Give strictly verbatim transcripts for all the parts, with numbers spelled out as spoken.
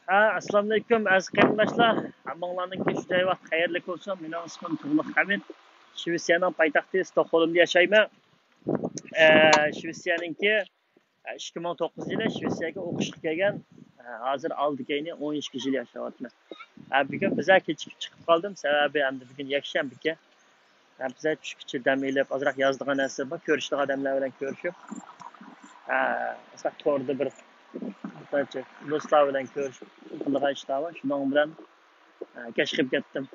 ھە، ئەسسالامۇئەلەيكۇم، ئەزىز قېرىنداشلار. ھەممىڭلارنىڭكى شۇ جاي ۋاقتى خەيرلىك بولسۇن. مېنىڭ ئىسمىم تۇغلۇق ھەمىت. شىۋېتسىيەنىڭ پايتەختى ستوكھولمدا ياشايمەن. ئە، شىۋېتسىيەنىڭكى، ئە، ئىككى مىڭ توققۇزىنچى يىلى شىۋېتسىيەگە ئوقۇشقا كەلگەن. ئە، ھازىر ئالدى كەينى ئون ئىككى يىل ياشاۋاتىمەن. ئە، بۈگۈن بىزە كېچىكىپ چىقىپ قالدىم، سەۋەبى ئەمدى بۈگۈن يەكشەنبىكەن. ھە، بىزە چۈشكىچە دەم ئېلىپ، ئازراق يازىدىغان نەرسە بار، كۆرۈشىدىغان ئادەملەر بىلەن كۆرۈشۈپ، ھە، ئازراق توردا بىر، بىر قانچە دوستلار بىلەن كۆرۈشۈپ قىلىدىغان ئىشلار بار، شۇنىڭ بىلەن، ھە، كەچ قېلىپ كەتتىم.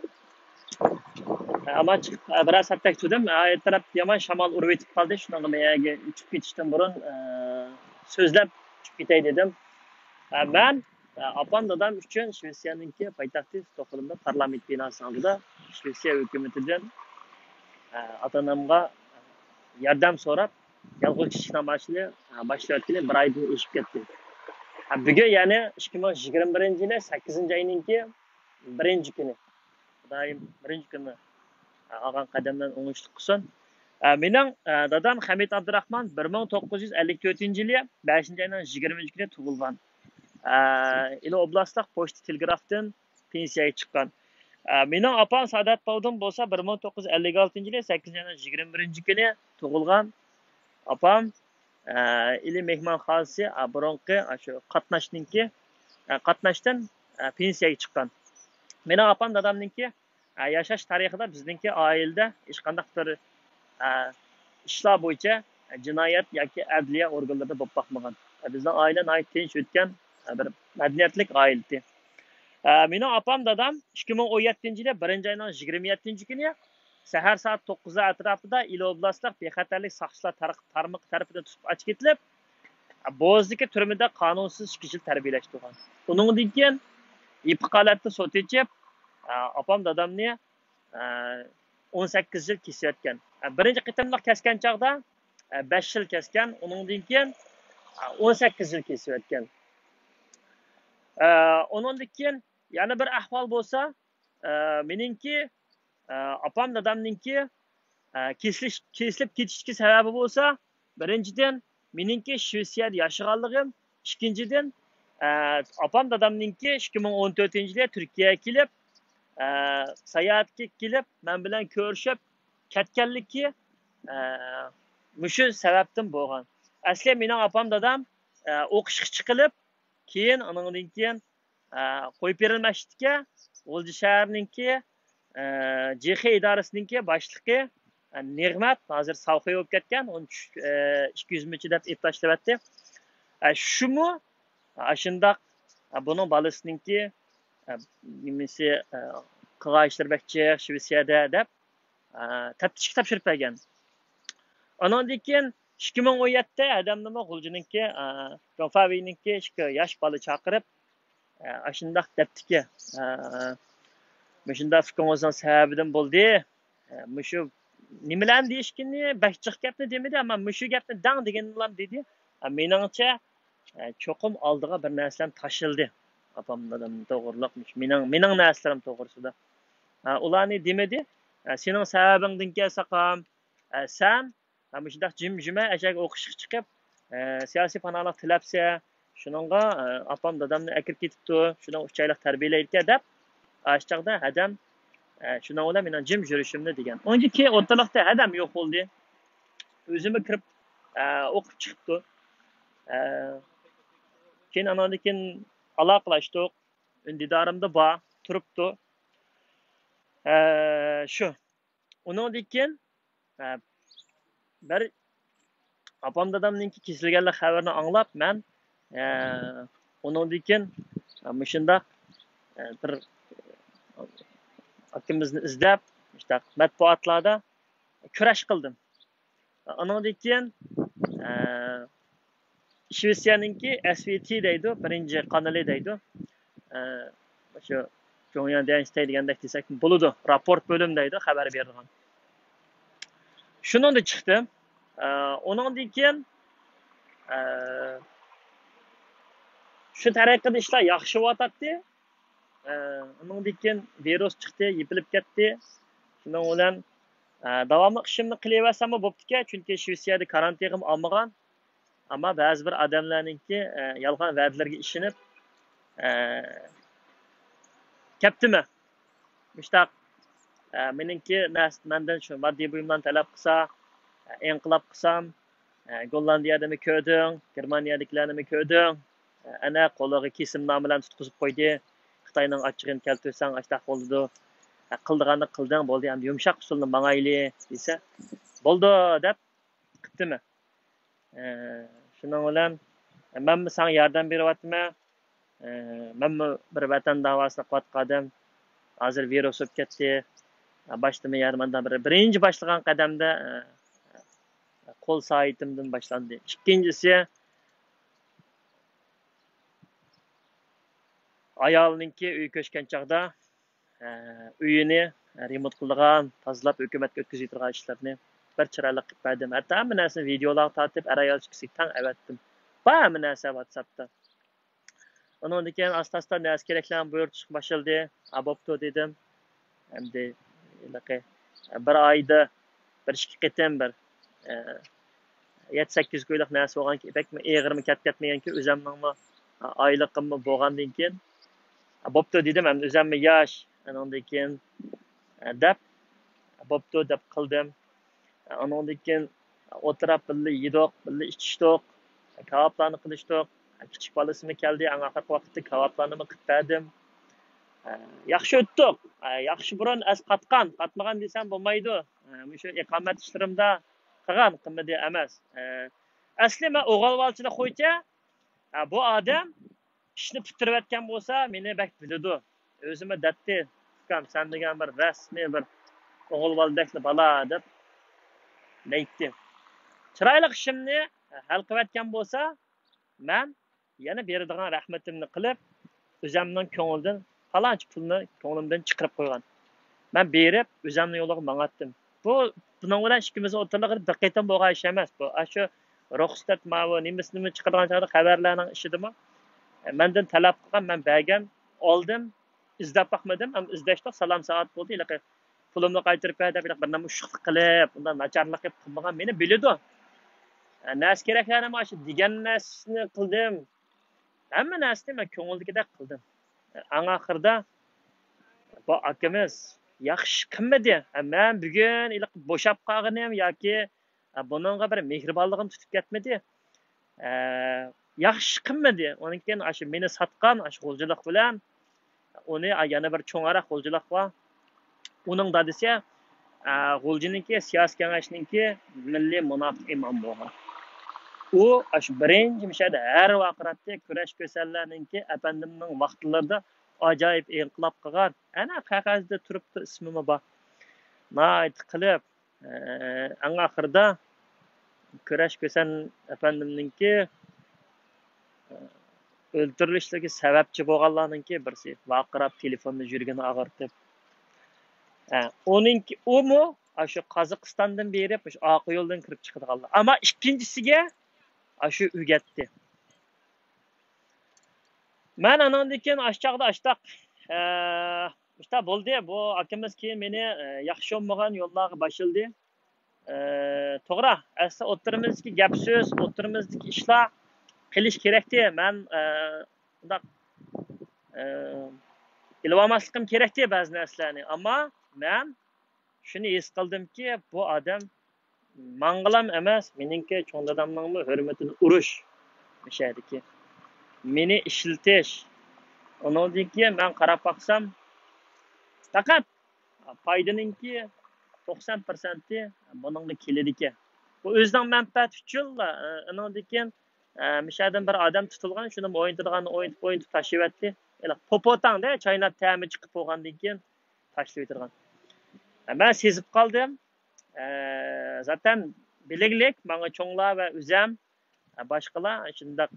ھە، ئەمما چىقىپ، ھە، بىرەر سائەتتەك تۇردۇم. ھە، ئەتراپ يامان شامال ئۇرۇۋېتىپ قالدى، شۇنىڭغا مەن يەرگە ئۇچۇپ كېتىشتىن بۇرۇن، ھە، سۆزلەپ ئۇچۇپ كېتەي دېدىم. ھە، مەن ئاپام دادام ئۈچۈن شىۋېتسىيەنىڭكى پايتەختى ستوكھولمدا پارلامېنت بىناسىنىڭ ئالدىدا شىۋېتسىيە ھۆكۈمىتىدىن، ئاتا-ئانامغا ياردەم سوراپ، يالغۇز كىشىلىك نامايىشىنى باشلىۋەتكىلى بىر ئايدىن ئېشىپ كەتتى. بۈگۈن، يەنى ئىككى مىڭ يىگىرمە بىرىنچى يىلى سەككىزىنچى ئاينىڭكى بىرىنچى كۈنى. خۇدايىم بىرىنچى كۈنى ئالغان قەدەملەرنى ئوڭۇشلۇق قىلسۇن. مېنىڭ دادام خەمىت ئابدۇراخمان بىر مىڭ توققۇز يۈز ئەللىك تۆتىنچى يىلى بەشىنچى ئاينىڭ يىگىرمە ئىككىسى كۈنى تۇغۇلغان. ئىلى ئوبلاستلىق پوچتا تېلېگرافتىن پېنسىيەگە چىققان. مېنىڭ ئاپام سائادەت باۋۇدۇن بولسا بىر مىڭ توققۇز يۈز ئەللىك ئالتىنچى يىلى سەككىزىنچى ئاينىڭ يىگىرمە بىرىنچى كۈنى تۇغۇلغان. ئاپام ئىلى مېھمانخانىسى، بۇرۇنقى شۇ قاتناشنىڭكى، قاتناشتىن پېنسىيەگە چىققان. مېنىڭ ئاپام دادامنىڭكى ياشاش تارىخىدا بىزنىڭكى ئائىلىدە ھېچقانداق بىر ئىشلار بويىچە جىنايەت ياكى ئەدلىيە ئورگانلىرىدا بولۇپ باقمىغان. بىزنىڭ ئائىلە ناھايىتى تىنچ ئۆتكەن بىر مەدەنىيەتلىك ئائىلە ئىدى. مېنىڭ ئاپام دادام ئىككى مىڭ ئون يەتتىنچى يىلى بىرىنچى ئاينىڭ يىگىرمە يەتتىنچى كۈنى سەھەر سائەت توققۇزلار ئەتراپىدا ئىلى ئوبلاستلىق بىخەتەرلىك ساقچىلار تار-، تارمىقى تەرىپىدىن تۇتۇپ ئاچىقىتىلىپ، بوزدىكى تۈرمىدە قانۇنسىز ئىككى يىل تەربىيەلەشتۈرگەن. ئۇنىڭدىن كېيىن يېپىق ھالەتتە سوت ئېچىپ، ئاپام دادامنى ئون سەككىز يىل كېسىۋەتكەن. بىرىنچى قېتىملىق كەسكەن چاغدا بەش يىل كەسكەن، ئۇنىڭدىن كېيىن ئون سەككىز يىل كېسىۋەتكەن. ئۇنىڭدىن كېيىن يەنە بىر ئەھۋال بولسا، مېنىڭكى ئاپام دادامنىڭكى كېسىلىش، كېسىلىپ كېتىشتىكى سەۋەبى بولسا، بىرىنچىدىن، مېنىڭكى شىۋېتسىيەدە ياشىغانلىقىم، ئىككىنچىدىن، ئاپام دادامنىڭكى ئىككى مىڭ ئون تۆتىنچى يىلى تۈركىيەگە كېلىپ، ساياھەتكە كېلىپ، مەن بىلەن كۆرۈشۈپ كەتكەنلىكى، مۇشۇ سەۋەبتىن بولغان. ئەسلى مېنىڭ ئاپام دادام ئوقۇشقا چىقىلىپ، كېيىن، ئانىڭدىن كېيىن، ئە، قويۇپ بېرىلمەكچىدىكەن. غۇلجا شەھىرىنىڭكى، ئە، جې خې ئىدارىسىنىڭكى باشلىقى، ئە، نېغمەت، ھازىر ساۋخۇي بولۇپ كەتكەن، ئۇنى چۈش-، ئە، ئىككى يۈز مىڭچە دەپ ئېلىپ تاشلىۋەتتى. ئە، شۇمۇ ئاشۇنداق، ئە، بۇنىڭ بالىسىنىڭكى، ئە، نېمىسى، ئە، قىلغان ئىشلىرى بەك جىق شىۋېتسىيەدە دەپ، ئە، تەپتىشكە تاپشۇرۇپ بەرگەن. ئانىڭدىن كېيىن ئىككى مىڭ ئون يەتتە ھەدەمنىمۇ غۇلجىنىڭكى، ئە، جۇڭفەۋېينىڭكى ئىككى ياش بالا چاقىرىپ، ئە، ئاشۇنداق دەپتىكەن، ئە، مۇشۇنداق ئۇكىڭىزنىڭ سەۋەبىدىن بولدى. ئە، مۇشۇ نېمىلەرنى دېيىشكىنى، بەك جىق گەپنى دېمىدى، ئەمما مۇشۇ گەپنى دەڭ دېگىنىلا دېدى. ئە، مېنىڭچە، ئە، چوقۇم ئالدىغا بىر نەرسىلەرنى تاشلىدى. ئاپام، دادام توغرۇلۇق، مېنىڭ، مېنىڭ نەرسىلىرىم توغرىسىدا. ئە، ئۇلارنى دېمىدى. ئە، سېنىڭ سەۋەبىڭدىن كەلسە قام، ئە، سەن، ئە، مۇشۇنداق جىم-جىمە ئەشەگە ئوقۇشقا چىقىپ، ئە، سىياسىي پاناھلىق تىلەپسە، شۇنىڭغا، ئە، ئاپام دادامنى ئەكىرىپ كېتىپتۇ، شۇنىڭ ئۈچ ئايلىق تەربىيەلەيدىكەن دەپ، ئاشۇ چاغدا ھەدەم، ئە، شۇنىڭ بىلەن مېنىڭ جىم يۈرۈشۈمنى دېگەن. ئۇنىڭدىن كېيىن ئورتىلىقتا ھەدەم يوق بولدى. ئۆزىمۇ كىرىپ، ئە، ئوقۇپ چىقىپتۇ. ئە، كېيىن ئاناندىن كېيىن ئالاقىلاشتۇق. ئۈندىدارىمدا بار، تۇرۇپتۇ. ئە، شۇ. ئۇنىڭدىن كېيىن، ئە، بىر ئاپام دادامنىڭكى كېسىلگەنلىك خەۋىرىنى ئاڭلاپ، مەن، ئە، ئۇنىڭدىن كېيىن، ئە، مۇشۇنداق، ئە، بىر ئاكىمىزنى ئىزدەپ، مۇشۇنداق مەتبۇئاتلاردا كۈرەش قىلدىم. ئۇنىڭدىن كېيىن، ئە، شىۋېتسىيەنىڭكى ئېس ۋې تې دەيدۇ، بىرىنچى قانىلى دەيدۇ. ئە، شۇ جۇڭياڭ ديەنشىتەي دېگەندەك دېسەك بولىدۇ. راپورت بۆلۈم دەيدۇ، خەۋەر بېرىدىغان. شۇنىڭدا چىقتىم. ئە، ئۇنىڭدىن كېيىن، ئە، شۇ تەرىقىدە ئىشلار ياخشى بولۇۋاتاتتى. ئە، ئۇنىڭدىن كېيىن ۋىرۇس چىقتى، يېپىلىپ كەتتى. شۇنىڭ بىلەن، ئە، داۋاملىق ئىشىمنى قىلىۋەرسەممۇ بوپتىكەن، چۈنكى شىۋېتسىيەدە كارانتىنغىمۇ ئالمىغان. ئەمما بەزى بىر ئادەملەرنىڭكى، ئە، يالغان ۋەدىلىرىگە ئىشىنىپ، ئە، كەپتىمە. مۇشتاق، ئە، مېنىڭكى نەرس-، مەندىن شۇ ماددىي بۇيۇملارنى تەلەپ قىلسا، ئە، ئىنقىلاب قىلسام، ئە، گوللاندىيەدىمۇ كۆردۈڭ، گېرمانىيەدىكىلەرنىمۇ كۆردۈڭ. ئە، ئەنە قولىغا كېسىمنامە بىلەن تۇتقۇزۇپ قويدى. خىتاينىڭ ئاچچىقىنى كەلتۈرسەڭ، ئاشتاق بولىدۇ. ئە، قىلىدىغاننى قىلدىڭ، بولدى، ئەمدى يۇمشاق ئۇسۇلنى ماڭايلى، دېسە، بولىدۇ، دەپ قىپتىمەن. ئە، شۇنىڭ بىلەن مەنمۇ ساڭا ياردەم بېرىۋاتىمەن. ئە، مەنمۇ بىر ۋەتەن داۋاسىنى قىلىۋاتقان ئادەم. ھازىر ۋىرۇس بولۇپ كەتتى. باشلىما يەر ماندا بىر، بىرىنچى باشلىغان قەدەمدە، ئە، قول سايىتىمدىن باشلاندى. ئىككىنچىسى، ئايالنىڭكى ئۆي كۆچكەن چاغدا، ئە، ئۆيىنى رېمونت قىلىدىغان، تازىلاپ ھۆكۈمەتكە ئۆتكۈزۈۋېتىدىغان ئىشلارنى بىر چىرايلىق قىلىپ بەردىم. ھەتتا ھەممە نەرسىنى ۋىدېئولاپ تارتىپ، ئەر-ئايال ئىككىسىگە تەڭ ئەۋەتتىم. بار ھەممە نەرسە ۋاتساپتا. ئۇنىڭدىن كېيىن ئاستا-ئاستا نەرسە كېرەكلەرنى بۇيرۇتۇشقا باشلىدى. ھە، بوپتۇ دېدىم. ئەمدى ھېلىقى بىر ئايدا بىر ئىككى قېتىم بىر، ئە، يەتتە سەككىز كىلولۇق نەرسە بولغانكى، بەكمۇ ئېغىرمۇ كەپ كەتمىگەنكى، ئۆزەمنىڭمۇ ئايلىقىممۇ بولغاندىن كېيىن، بوپتۇ دېدىم، ئەمدى ئۆزەممۇ ياش، ئانىڭدىن كېيىن، دەپ، بوپتۇ دەپ قىلدىم. ئانىڭدىن كېيىن ئولتۇراپ بىللە يېدۇق، بىللە ئىچىشتۇق، كاۋاپلارنى قىلىشتۇق. كىچىك بالىسىمۇ كەلدى، ئەڭ ئاخىرقى ۋاقىتتا كاۋاپلارنىمۇ قىلىپ بەردىم. ياخشى ئۆتتۇق. ياخشى بۇرۇن ئەس قاتقان، قاتمىغان دېسەم بولمايدۇ. مۇشۇ ئىقامەت ئىشلىرىمدا قىلغان قىلمىدى ئەمەس. ئەسلى مەن ئوغۇل بالىچىلىق بويىچە، بۇ ئادەم ئىشنى پۈتتۈرۈۋەتكەن بولسا، مېنى بەك بىلىدۇ. ئۆزىمۇ دەتتى، ئۇكام، سەن دېگەن بىر رەسمىي بىر ئوغۇل بالىدەكلا بالا، دەپ دەيتتى. چىرايلىق ئىشىمنى ھەل قىلىۋەتكەن بولسا، مەن يەنە بېرىدىغان رەھمىتىمنى قىلىپ، ئۆزەمنىڭ كۆڭلىدىن پالانچە پۇلنى كۆڭلۈمدىن چىقىرىپ قويغان. مەن بېرىپ، ئۆزەمنىڭ يولىغا ماڭاتتىم. بۇ، بۇنىڭ بىلەن ئىككىمىزنىڭ ئوتتۇرىلىقىدا بىر قېتىم بولغان ئىش ئەمەس. بۇ، ئاشۇ رۇخسەت ماۋۇ نېمىسى نېمە چىقىدىغان چاغدا خەۋەرلەرنىڭ ئىشىدىمۇ، ئە، مەندىن تەلەپ قىلغان، مەن بەرگەن، ئالدىم، ئىزدەپ باقمىدىم، ئەمما ئىزدەشتۇق، سالام سائەت بولدى، ھېلىقى پۇلۇمنى قايتۇرۇپ بەر دەپ، ھېلىقى بىر نېمە ئۇششۇقلۇق قىلىپ، ئۇنداق ناچارلىق قىلىپ قىلمىغان، مېنى بىلىدۇ. ئە، نەرسە كېرەكلەرنى مانا شۇ دېگەن نەرسىنى قىلدىم. ھەممە نەرسىنى مەن كۆڭۈلدىكىدەك قىلدىم. ئەڭ ئاخىرىدا بۇ ئاكىمىز ياخشى قىلمىدى. مەن بۈگۈن ھېلىقى بوشاپ قالغىنىم ياكى بۇنىڭغا بىر مېھرىبانلىقىم تۇتۇپ كەتمىدى. ياخشى قىلمىدى. ئۇنىڭ كېيىن ئاشۇ مېنى ساتقان ئاشۇ غۇلجىلىق بىلەن ئۇنى، ئا، يەنە بىر چوڭراق غۇلجىلىق بار. ئۇنىڭ دادىسى، ئا، غۇلجىنىڭكى سىياسىي كېڭەشنىڭكى مىللىي مۇناپىق ئىمامى بولغان. ئۇ ئاشۇ بىرىنچى مۇشۇ يەردە ھەر ۋارقىراپتى، كۈرەش كۆسەنلەرنىڭكى ئەپەندىمنىڭ ۋاقىتلىرىدا ئاجايىپ ئىنقىلاب قىلغان. ئەنە قەغەزدە تۇرۇپتۇ، ئىسمىمۇ بار. ناھايىتى قىلىپ، ئەڭ ئاخىرىدا كۈرەش كۆسەن ئەپەندىمنىڭكى ئۆلتۈرۈلۈشلىرىگە سەۋەبچى بولغانلارنىڭكى بىرسى، ۋارقىراپ تېلېفوندا يۈرىكىنى ئاغرىتىپ. ئۇنىڭكى، ئۇمۇ ئاشۇ قازاقىستاندىن بېرىپ، مۇشۇ ئارقا يولدىن كىرىپ چىقىدىغانلار. ئەمما ئىككىنچىسىگە ئاشۇ ئۆگەتتى. مەن ئانىڭدىن كېيىن ئاشۇ چاغدا ئاشتاق، ئە، ئاشتاق بولدى. بۇ ئاكىمىز كېيىن مېنى، ئە، ياخشى بولمىغان يوللارغا باشلىدى. ئە، توغرا، ئەسلى ئوتتۇرىمىزدىكى گەپ سۆز، ئوتتۇرىمىزدىكى ئىشلار قىلىش كېرەكتى. مەن، ئە، ئۇنداق، ئە، ئېلىۋالماسلىقىم كېرەكتى بەزى نەرسىلەرنى. ئەمما مەن شۇنى ھېس قىلدىمكى، بۇ ئادەم ماڭغىلام ئەمەس، مېنىڭكى چوڭ دادامنىڭمۇ ھۆرمىتىنى ئۇرۇش، مۇشۇ يەردىكى مېنى ئىشلىتىش. ئۇنىڭدىن كېيىن مەن قاراپ باقسام، پەقەت پايدىنىڭكى توقسان پىرسەنتى بۇنىڭغا كېلىدىكەن. بۇ ئۆزىنىڭ مەنپەئەتى ئۈچۈنلا، ئۇنىڭدىن كېيىن، مۇشۇ يەردىن بىر ئادەم تۇتۇلغان، شۇنى ئوينىتىدىغاننى ئوينىتىپ، ئوينىتىپ تاشلىۋەتتى. ھېلىقى پوپوتاڭدە چايناپ تەمى چىقىپ بولغاندىن كېيىن تاشلىۋېتىدىغان. مەن سېزىپ قالدىم. ئە، زاتەن بىلىگلىك ماڭا چوڭلار ۋە ئۆزەم، ئە، باشقىلار شۇنداق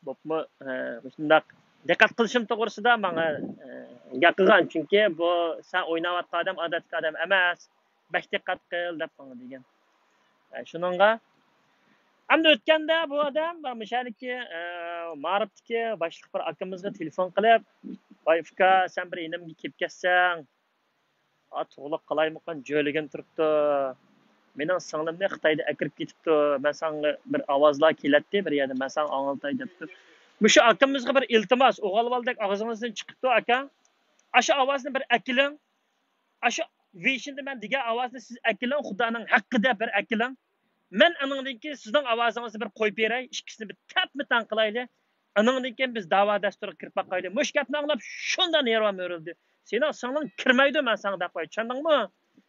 بوپمۇ، ئە، شۇنداق دىققەت قىلىشىم توغرىسىدا ماڭا، ئە، گەپ قىلغان. چۈنكى بۇ سەن ئويناۋاتقان ئادەم ئادەتتىكى ئادەم ئەمەس، بەك دىققەت قىل دەپ ماڭا دېگەن. ئە، شۇنىڭغا ئەمدى ئۆتكەندە بۇ ئادەم مۇشۇ يەردىكى، ئە، مائارىپتىكى باشلىق بىر ئاكىمىزغا تېلېفون قىلىپ، ۋاي ئۇكا، سەن بىر يېنىمغا كېلىپ كەتسەڭ، ئا، تۇغلۇق قالايمىقان جۆلىگىن تۇرۇپتۇ. مېنىڭ سىڭلىمنى خىتايدا ئەكىرىپ كېتىپتۇ. مەن ساڭا بىر ئاۋازلار كېلەتتى، بىر يەردە مەن ساڭا ئاڭلىتاي دەپتۇ. مۇشۇ ئاكىمىزغا بىر ئىلتىماس، ئوغۇل بالىدەك ئاغزىڭىزدىن چىقىپتۇ، ئاكا. ئاشۇ ئاۋازنى بىر ئەكىلىڭ. ئاشۇ ۋېيشىندە مەن دېگەن ئاۋازنى سىز ئەكىلىڭ، خۇدانىڭ ھەققىدە بىر ئەكىلىڭ. مەن ئانىڭدىن كېيىن سىزنىڭ ئاۋازىڭىزنى بىر قويۇپ بېرەي، ئىككىسىنى بىر تەپمۇ تەڭ قىلايلى. ئانىڭدىن كېيىن بىز داۋا دەستۇرىغا كىرىپ باقايلى. مۇشۇ گەپنى ئاڭلاپ شۇنداق نېرۋام ئۆرۈلدى. سېنىڭ سىڭلىڭ كىرمەيدۇ، مەن ساڭا دەپ قوياي، چۈشەندىڭمۇ؟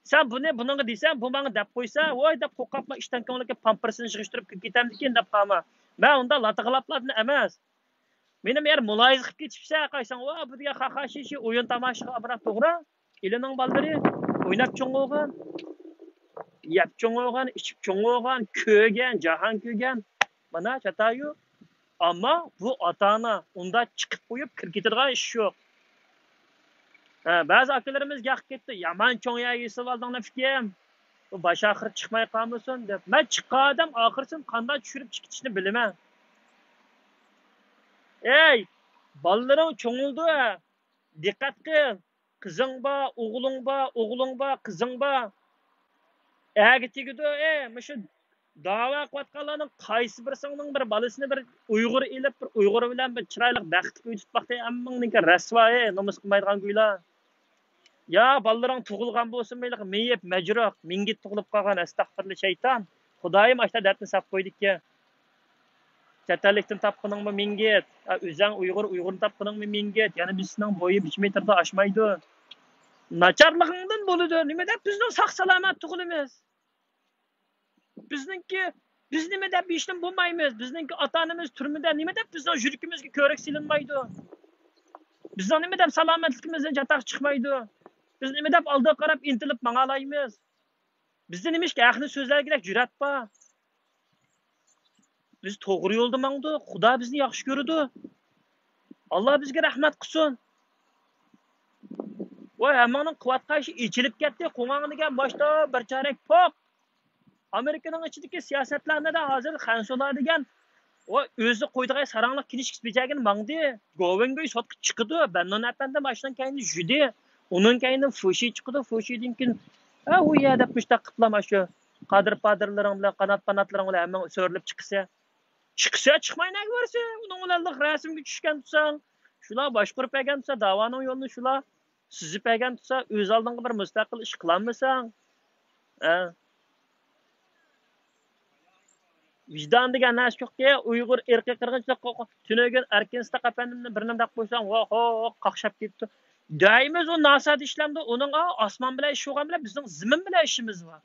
سەن بۇنى بۇنىڭغا دېسەڭ، بۇ ماڭا دەپ قويسا، ۋاي دەپ قورقۇپلا ئىشتان كۆڭلىكى پامپىرسىنى يىغىشتۇرۇپ كېتىپ كېتەمدىكىن دەپ قالما. مەن ئۇنداق لاتا غىلاپلاردىن ئەمەس. مېنى يەر مۇلاھىزە قىلىپ كېتىپسەن، قايساڭ، ۋا بۇ دېگەن خاخا شىشى ئويۇن تاماشىغا ئامراق، توغرا؟ ئېلىنىڭ بالىلىرى ئويناپ چوڭ بولغان، يەپ چوڭ بولغان، ئىچىپ چوڭ بولغان، كۆرگەن، جاھان كۆرگەن. مانا چاتايۇ. ئەمما بۇ ئاتا-ئانا ئۇنداق چىقىپ قويۇپ كىرىپ كېتىدىغان ئىش يوق. ھە، بەزى ئاكىلىرىمىز ياقىپ كېتىپتۇ، يامان چوڭ يەرگە يېسىۋالدىڭلار ئۇكام، بۇ باش ئاخىرى چىقماي قالمىسۇن دەپ. مەن چىققان ئادەم ئاخىرسىنى قانداق چۈشۈرۈپ چىقىتىشنى بىلىمەن. ئەي، بالىلىرىڭ چوڭىيىدۇ ھە، دىققەت قىل. قىزىڭ بار، ئوغلۇڭ بار، ئوغلۇڭ بار، قىزىڭ بار. ئەگە تېگىدۇ، ئەي، مۇشۇ داۋا قىلىۋاتقانلارنىڭ قايسى بىرسىڭنىڭ بىر بالىسىنى بىر ئۇيغۇر ئېلىپ، بىر ئۇيغۇر بىلەن بىر چىرايلىق بەختلىك ئۆي تۇتماقتا ھەممىڭنىڭكى رەسۋا، ئەي، نومۇس قىلمايدىغان گۇيلار. يا بالىلىرىڭ تۇغۇلغان بولسۇن، مېيىپ، مېيىپ، مەجرۇھ، مىڭگىت تۇغۇلۇپ قالغان، ئەستەغپىرۇللا، شەيتان. خۇدايىم ئاشتا دەردنى ساپ قويدىكى. چەت ئەللىكتىن تاپقىنىڭمۇ مىڭگىت. ئا، ئۆزەڭ ئۇيغۇر، ئۇيغۇرنى تاپقىنىڭمۇ مىڭگىت. يەنە بىز سېنىڭ بويى بىر مېتىردىن ئاشمايدۇ. ناچارلىقىڭدىن بولىدۇ. نېمە دەپ بىزنىڭ ساق سالامەت تۇغۇلىمىز؟ بىزنىڭكى، بىز نېمە دەپ ھېچنېمە بولمايمىز؟ بىزنىڭكى ئاتا-ئانىمىز تۈرمىدە، نېمە دەپ بىزنىڭ يۈرىكىمىزگە كۆۋرۈك سېلىنمايدۇ؟ بىزنىڭ نېمە دەپ سالامەتلىكىمىزدىن چاتاق چىقمايدۇ؟ بىز نېمە دەپ ئالدىغا قاراپ ئىنتىلىپ ماڭالايمىز؟ بىزدە نېمىشقا ھەقنى سۆزلەرگىدەك جۈرئەت بار؟ بىز توغرا يولدا ماڭدۇق، خۇدا بىزنى ياخشى كۆرىدۇ. ئاللا بىزگە رەھمەت قىلسۇن. ۋاي، ھەممىڭنىڭ قىلىۋاتقان ئىشى ئېچىلىپ كەتتى. قوڭاڭ دېگەن باشتا بىر چارەك پوق. ئامېرىكىنىڭ ئىچىدىكى سىياسەتلەرنىدە ھازىر خەنسۇلا دېگەن، ۋاي، ئۆزى قويىدىغان ساراڭلىق كىنىشكىسى بېجەرگىنى ماڭدى. گوۋېنگۇي سوتقا چىقىدۇ. بەننون ئەپەندى ماشىنىنىڭ كەينىدىن يۈدى. ئۇنىڭ كەينىدىن فۇشى چىقىدۇ. فۇشىدىن كېيىن، ھە، ئۇ يە دەپ مۇشتاق قىپلا ماشۇ قادىر پادىرلىرىڭ بىلەن، قانات پاناتلىرىڭ بىلەن ھەممىڭ سۆرىلىپ چىقىسەن. چىقسا چىقماي نەگە بارسا، ئۇنىڭ بىلەن لىق رەسىمگە چۈشكەن تۇرساڭ، شۇلار باشقۇرۇپ بەرگەن تۇرسا، داۋانىڭ يولىنى شۇلار سىزىپ بەرگەن تۇرسا، ئۆز ئالدىڭغا بىر مۇستەقىل ئىش قىلالمىساڭ، ھە؟ ۋىجدان دېگەن نەرسە يوقكى، ئۇيغۇر ئىرقىي قىرغىنچىلىق ھوقۇق. تۈنۈگۈن ئەركىن ئىسھاق ئەپەندىمنى بىر نېمە دەپ قويساڭ، ۋاھ، ھو، ھو، قاقشاپ كېتىپتۇ. دەيمىز، ئۇ ناسادە ئىشلەمدۇ، ئۇنىڭ، ئا، ئاسمان بىلەن ئىشى بولغان بىلەن بىزنىڭ زېمىن بىلەن ئىشىمىز بار.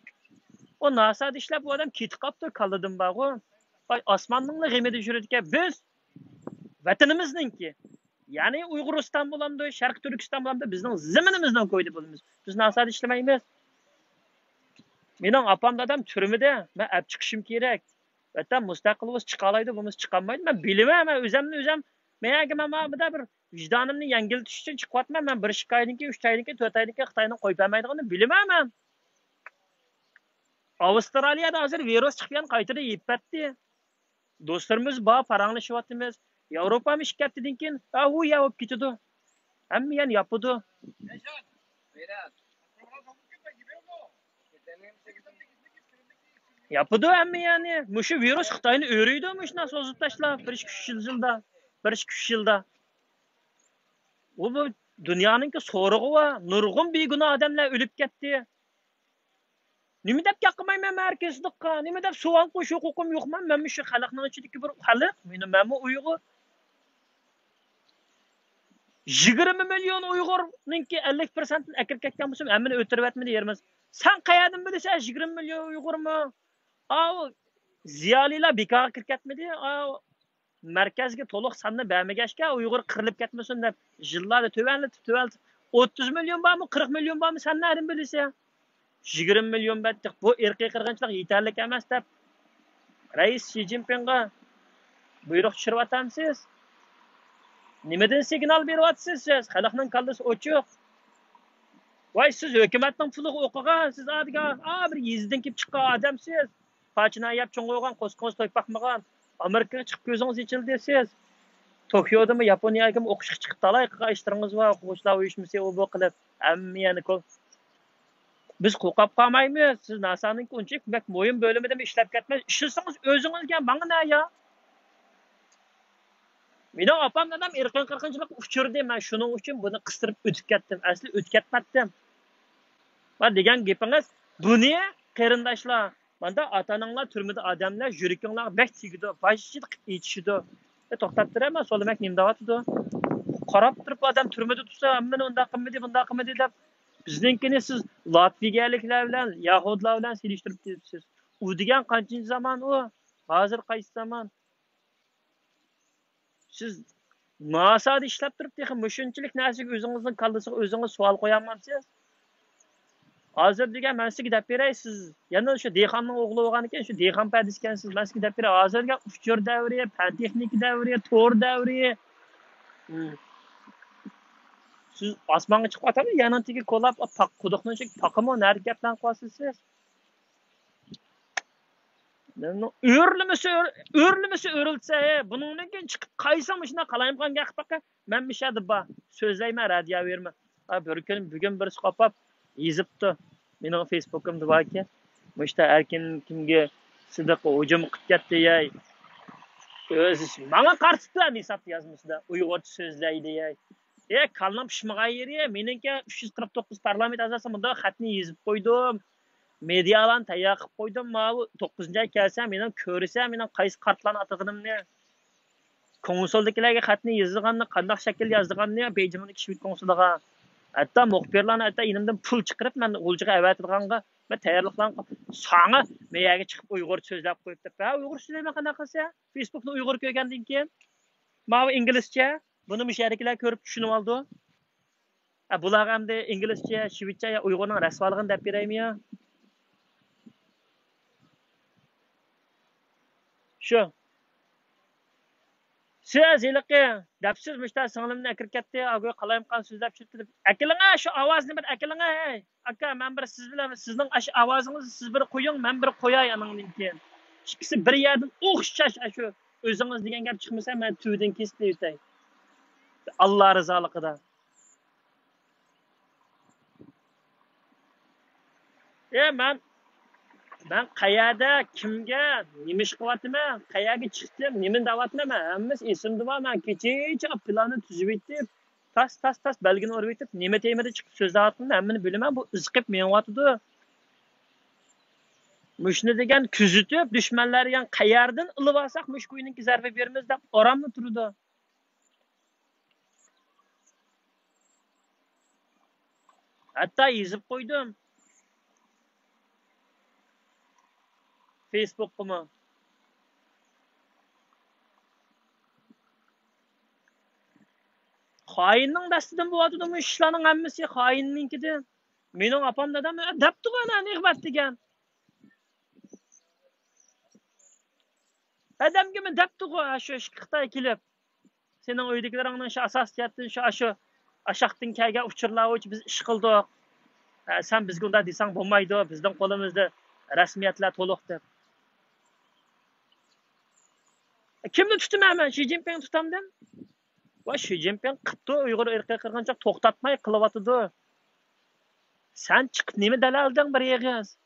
ئۇ ناسادە ئىشلەپ، ئۇ ئادەم كېتىپ قاپتۇ، كاللىدىن بارغۇ. ۋاي، ئاسماننىڭلا غېمىدە يۈرىدىكەن. بىز ۋەتىنىمىزنىڭكى، يەنى ئۇيغۇرىستان بولامدۇ، شەرقىي تۈركىستان بولامدۇ، بىزنىڭ زېمىنىمىزنىڭ كويىدا بولىمىز. بىز ناسادە ئىشلىمەيمىز. مېنىڭ ئاپام دادام تۈرمىدە، مەن ئەپ چىقىشىم كېرەك. ۋەتەن مۇستەقىل بولسا چىقالايدۇ، بولمىسا چىقالمايدۇ. مەن بىلىمەن، مەن ئۆزۈمنى ئۆزۈم، مەن يەنە مانا بۇندا بىر ۋىجدانىمنى يەڭگىللىتىش ئۈچۈن چىقىۋاتىمەن. مەن بىر ئىككى ئايدىن كېيىن، ئۈچ ئايدىن كېيىن، تۆت ئايدىن كېيىن خىتاينىڭ قويۇپ بەرمەيدىغىنىنى بىلىمەن مەن. ئاۋسترالىيەدە ھازىر ۋىرۇس چىقىپ يەنە قايتىدىن يېپىپ بەردى. دوستلىرىمىز بار، پاراڭلىشىۋاتىمىز. ياۋروپامۇ ئىككى ھەپتىدىن كېيىن، ھە، ئۇ يەر بولۇپ كېتىدۇ. ھەممە يەرنى ياپىدۇ. ياپىدۇ ھەممە يەرنى. مۇشۇ ۋىرۇس خىتاينى ئۆرۈيدۇ، مۇشۇنداق سوزۇپ تاشلاپ، بىر ئىككى، ئۈچ يىل، يىلدا. بىر ئىككى، ئۈچ يىلدا. ئۇ بۇ دۇنيانىڭكى سورىقى بار. نۇرغۇن بىگۇناھ ئادەملەر ئۆلۈپ كەتتى. نېمە دەپ ياقمايمەن مەن ئەركىنچىلىققا؟ نېمە دەپ سوئال قويۇش ھوقۇقۇم يوقمۇ؟ مەنمۇ شۇ خەلقنىڭ ئىچىدىكى بىر خەلق. مېنى، مەنمۇ ئۇيغۇر. يىگىرمە مىليون ئۇيغۇرنىڭكى ئەللىك پىرسەنتىنى ئەكىرىپ كەتكەن بولسام، ھەممىنى ئۆلتۈرۈۋەتمىدى يېرىمىز. سەن قەيەردىن بىلىسەن يىگىرمە مىليون ئۇيغۇرمۇ؟ ئاۋۇ زىيالىيلار بىكارغا كىرىپ كەتمىدى. ئاۋۇ مەركەزگە تولۇق ساننى بەرمىگەچكە، ئۇيغۇر قىرىلىپ كەتمىسۇن دەپ، يىللاردا تۆۋەنلىتىپ، تۆۋەنلىتىپ، ئوتتۇز مىليون بارمۇ، قىرىق مىليون بارمۇ، سەن نەدىن بىلىسەن؟ يىگىرمە مىليون بەتتىق، بۇ ئىرقىي قىرغىنچىلىق يېتەرلىك ئەمەس دەپ، رەئىس شى جىنپىڭغا بۇيرۇق چۈشۈرۈۋاتامسىز؟ نېمىدىن سىگنال بېرىۋاتىسىز سىز؟ خەلقنىڭ كاللىسى ئوچۇق. ۋاي، سىز ھۆكۈمەتنىڭ پۇلىغا ئوقۇغان، سىز ئادىگە، ئا، بىر يېزىدىن كېلىپ چىققان ئادەمسىز. پاچىنى يەپ چوڭ بولغان، قوزا-قوزا توي باقمىغان. ئامېرىكىغا چىقىپ كۆزىڭىز ئېچىلدى سىز. توكيودىمۇ، ياپونىيەگىمۇ ئوقۇشقا چىقىپ، تالاي قىلغان ئىشلىرىڭىز بار، ئوقۇغۇچىلار ئۇيۇشمىسى ئۇ بۇ قىلىپ. ھەممە يەرنى كول-، بىز قورقۇپ قالمايمىز. سىز ناسانىڭكى ئۇنچىلىك بەك مۇھىم بۆلۈمىدىمۇ ئىشلەپ كەتمەيسىز. ئىشلىسىڭىز ئۆزىڭىزگە، ماڭا نە يا؟ مېنىڭ ئاپام دادام ئىرقىي قىرغىنچىلىققا ئۇچرىدى، مەن شۇنىڭ ئۈچۈن بۇنى قىستۇرۇپ ئۆتۈپ كەتتىم. ئەسلى ئۆتۈپ كەتمەتتىم. ۋە دېگەن گېپىڭىز، بۇنى قېرىنداشلار، ماندا ئاتا-ئاناڭلار تۈرمىدە ئادەملەر يۈرىكىڭلارغا بەك تېگىدۇ، ۋاجىدقا ئېچىشىدۇ. ئە، توختاپ تۇرە، مەن سولىمەك نېمە دەۋاتىدۇ؟ قاراپ تۇرۇپ ئادەم تۈرمىدە تۇرسا، ھەممىنى ئۇنداق قىلمىدى، بۇنداق قىلمىدى دەپ، بىزنىڭكىنى سىز لاتۋىيەلىكلەر بىلەن، يەھۇدلار بىلەن سېلىشتۇرۇپ كېتىپسىز. ئۇ دېگەن قانچىنچى زامان ئۇ؟ ھازىر قايسى زامان؟ سىز ناسادا ئىشلەپ تۇرۇپ، تېخى مۇشۇنچىلىك نەرسىگە ئۆزىڭىزنىڭ كاللىسىغا ئۆزىڭىز سوئال قويالمامسىز؟ ھازىر دېگەن مەن سىزگە دەپ بېرەي، سىز يەنە شۇ دېھقاننىڭ ئوغلى بولغانىكەن، شۇ دېھقان پەدىسىكەنسىز. مەن سىزگە دەپ بېرەي، ھازىر دېگەن ئۇچۇر دەۋرى، پەن تېخنىكا دەۋرى، تور دەۋرى. ھىم. سىز ئاسمانغا چىقىۋاتامسىز، يەرنىڭ تېگىگە كولاپ، پاق-، قۇدۇقنىڭ ئىچىگە پاقىمۇ، نەدە گەپلەرنى قىلىۋاتىسىز سىز؟ ئۆرلىمىسە، ئۆر-، ئۆرلىمىسە ئۆرۈلسە، ھە، بۇنىڭدىن كېيىن چىقىپ قايسىڭ مۇشۇنداق قالايمىقان گەپ قىلىپ باققىن، مەن مۇشۇ يەردە بار، سۆزلەيمەن، رادىيو بېرىمەن. ھە، بىر كۈنى، بۈگۈن بىرسى قاپاپ يېزىپتۇ. مېنىڭ فېيسبۇكۇمدا باركەن. مۇشتا ئەركىن كىمگە سىدىققا ھۇجۇم قىلىپ كەتتى، يەي. ئۆزى ماڭا قارىتىپتۇ ئەمدى ھېسابتا يازمىسىدا. ئۇيغۇرچە سۆزلەيدۇ، يەي. ئە، كاللام پىشمىغان يېرى، مېنىڭكى ئۈچ يۈز قىرىق توققۇز پارلامېنت ئەزاسى مۇنداق خەتنى يېزىپ قويدۇم. مېدىيالارنى تەييار قىلىپ قويدۇم. ماۋۇ توققۇزىنچى ئاي كەلسە، مېنىڭ كۆرسە، مېنىڭ قايسى كارتىلارنى ئاتىغىنىمنى. كونسۇلدىكىلەرگە خەتنى يېزىدىغاننى، قانداق شەكىلدە يازىدىغاننى، بېيجىڭدىكى شىۋېد كونسۇلىغا. ھەتتا مۇخبىرلارنى ھەتتا يېنىمدىن پۇل چىقىرىپ، مەن غۇلجىغا ئەۋەتىدىغانغا، مەن تەييارلىقلارنى قىل-، ساڭا مەيەگە چىقىپ ئۇيغۇرچە سۆزلەپ قويۇپ دەپ. ھە، ئۇيغۇرچە سۆزلەيمەن قانداق قىلسا؟ فېيسبۇكنى ئۇيغۇر كۆرگەندىن كېيىن. ماۋۇ ئىنگلىزچە. بۇنى مۇشۇ يەردىكىلەر كۆرۈپ چۈشىنىۋالىدۇ. ئە، بۇلارغا ئەمدى ئىنگلىزچە، شىۋېتچە يا ئۇيغۇرنىڭ رەسۋالىقىنى دەپ بېرەيمۇ يا؟ شۇ. سىز ھېلىقى دەپسىز مۇشتا سىڭلىمنى ئەكىرىپ كەتتى، ئاگۇ قالايمىقان سۆزلەپ چۈشۈپ كېتىپ. ئەكېلىڭە شۇ ئاۋازنى بىر ئەكېلىڭە، ھەي. ئاكا، مەن بىر سىز بىلەن، سىزنىڭ ئاشۇ ئاۋازىڭىزنى سىز بىر قويۇڭ، مەن بىر قوياي ئانىڭدىن كېيىن. ئىككىسى بىر يەردىن ئوخشاش ئاشۇ ئۆزىڭىز دېگەن گەپ چىقمىسا، مەن تۈۋىدىن كېسىپ ئۆتەي. ئاللا رىزالىقىدا. ئە، مەن، مەن قەيەردە، كىمگە، نېمە ئىش قىلىۋاتىمەن، قەيەرگە چىقتىم، نېمىنى دەۋاتىمەن، مەن ھەممىسى ئېسىمدە بار. مەن كېچىچە پىلاننى تۈزۈۋېتىپ، تاس، تاس، تاس بەلگىنى ئۇرۇۋېتىپ، نېمە تېمىدا چىقىپ سۆزلەۋاتقىنىمنى ھەممىنى بىلىمەن. بۇ ئىزقىپ مېڭىۋاتىدۇ. مۇشۇنى دېگەن كۆزىتىپ، دۈشمەنلەر دېگەن قەيەردىن ئېلىۋالساق، مۇشۇ كوينىڭكى زەربە بېرىمىز دەپ ئاراملا تۇرىدۇ. ھەتتا يېزىپ قويدۇم فېيسبۇكقىمۇ. خائىننىڭ دەستىدىن بولۇۋاتىدۇ مۇشۇ ئىشلارنىڭ ھەممىسى، خائىننىڭكىدىن. مېنىڭ ئاپام دادام دەپتىغۇ ئەنە نېمە دېگەن. ھەدەمگىمۇ دەپتىغۇ، شۇ خىتاي كېلىپ، سېنىڭ ئۆيدىكىلىرىڭنىڭ شۇ ئاساسىي جەھەتتىن شۇ، ئاشۇ ئاشاقتىن كەلگەن ئۇچۇرلار بويىچە بىز ئىش قىلدۇق. ھە، سەن بىزگە ئۇنداق دېسەڭ بولمايدۇ، بىزنىڭ قولىمىزدا رەسمىيەتلەر تولۇق دەپ. كىمنى تۇتىمەن مەن؟ شى جىنپىڭنى تۇتامدىم؟ ۋاي، شى جىنپىڭ قىپتۇ، ئۇيغۇر ئىرقىي قىرغىنچىلىق توختاتماي قىلىۋاتىدۇ. سەن چىقىپ نېمە دەلىلدىڭ بىر ئېغىز؟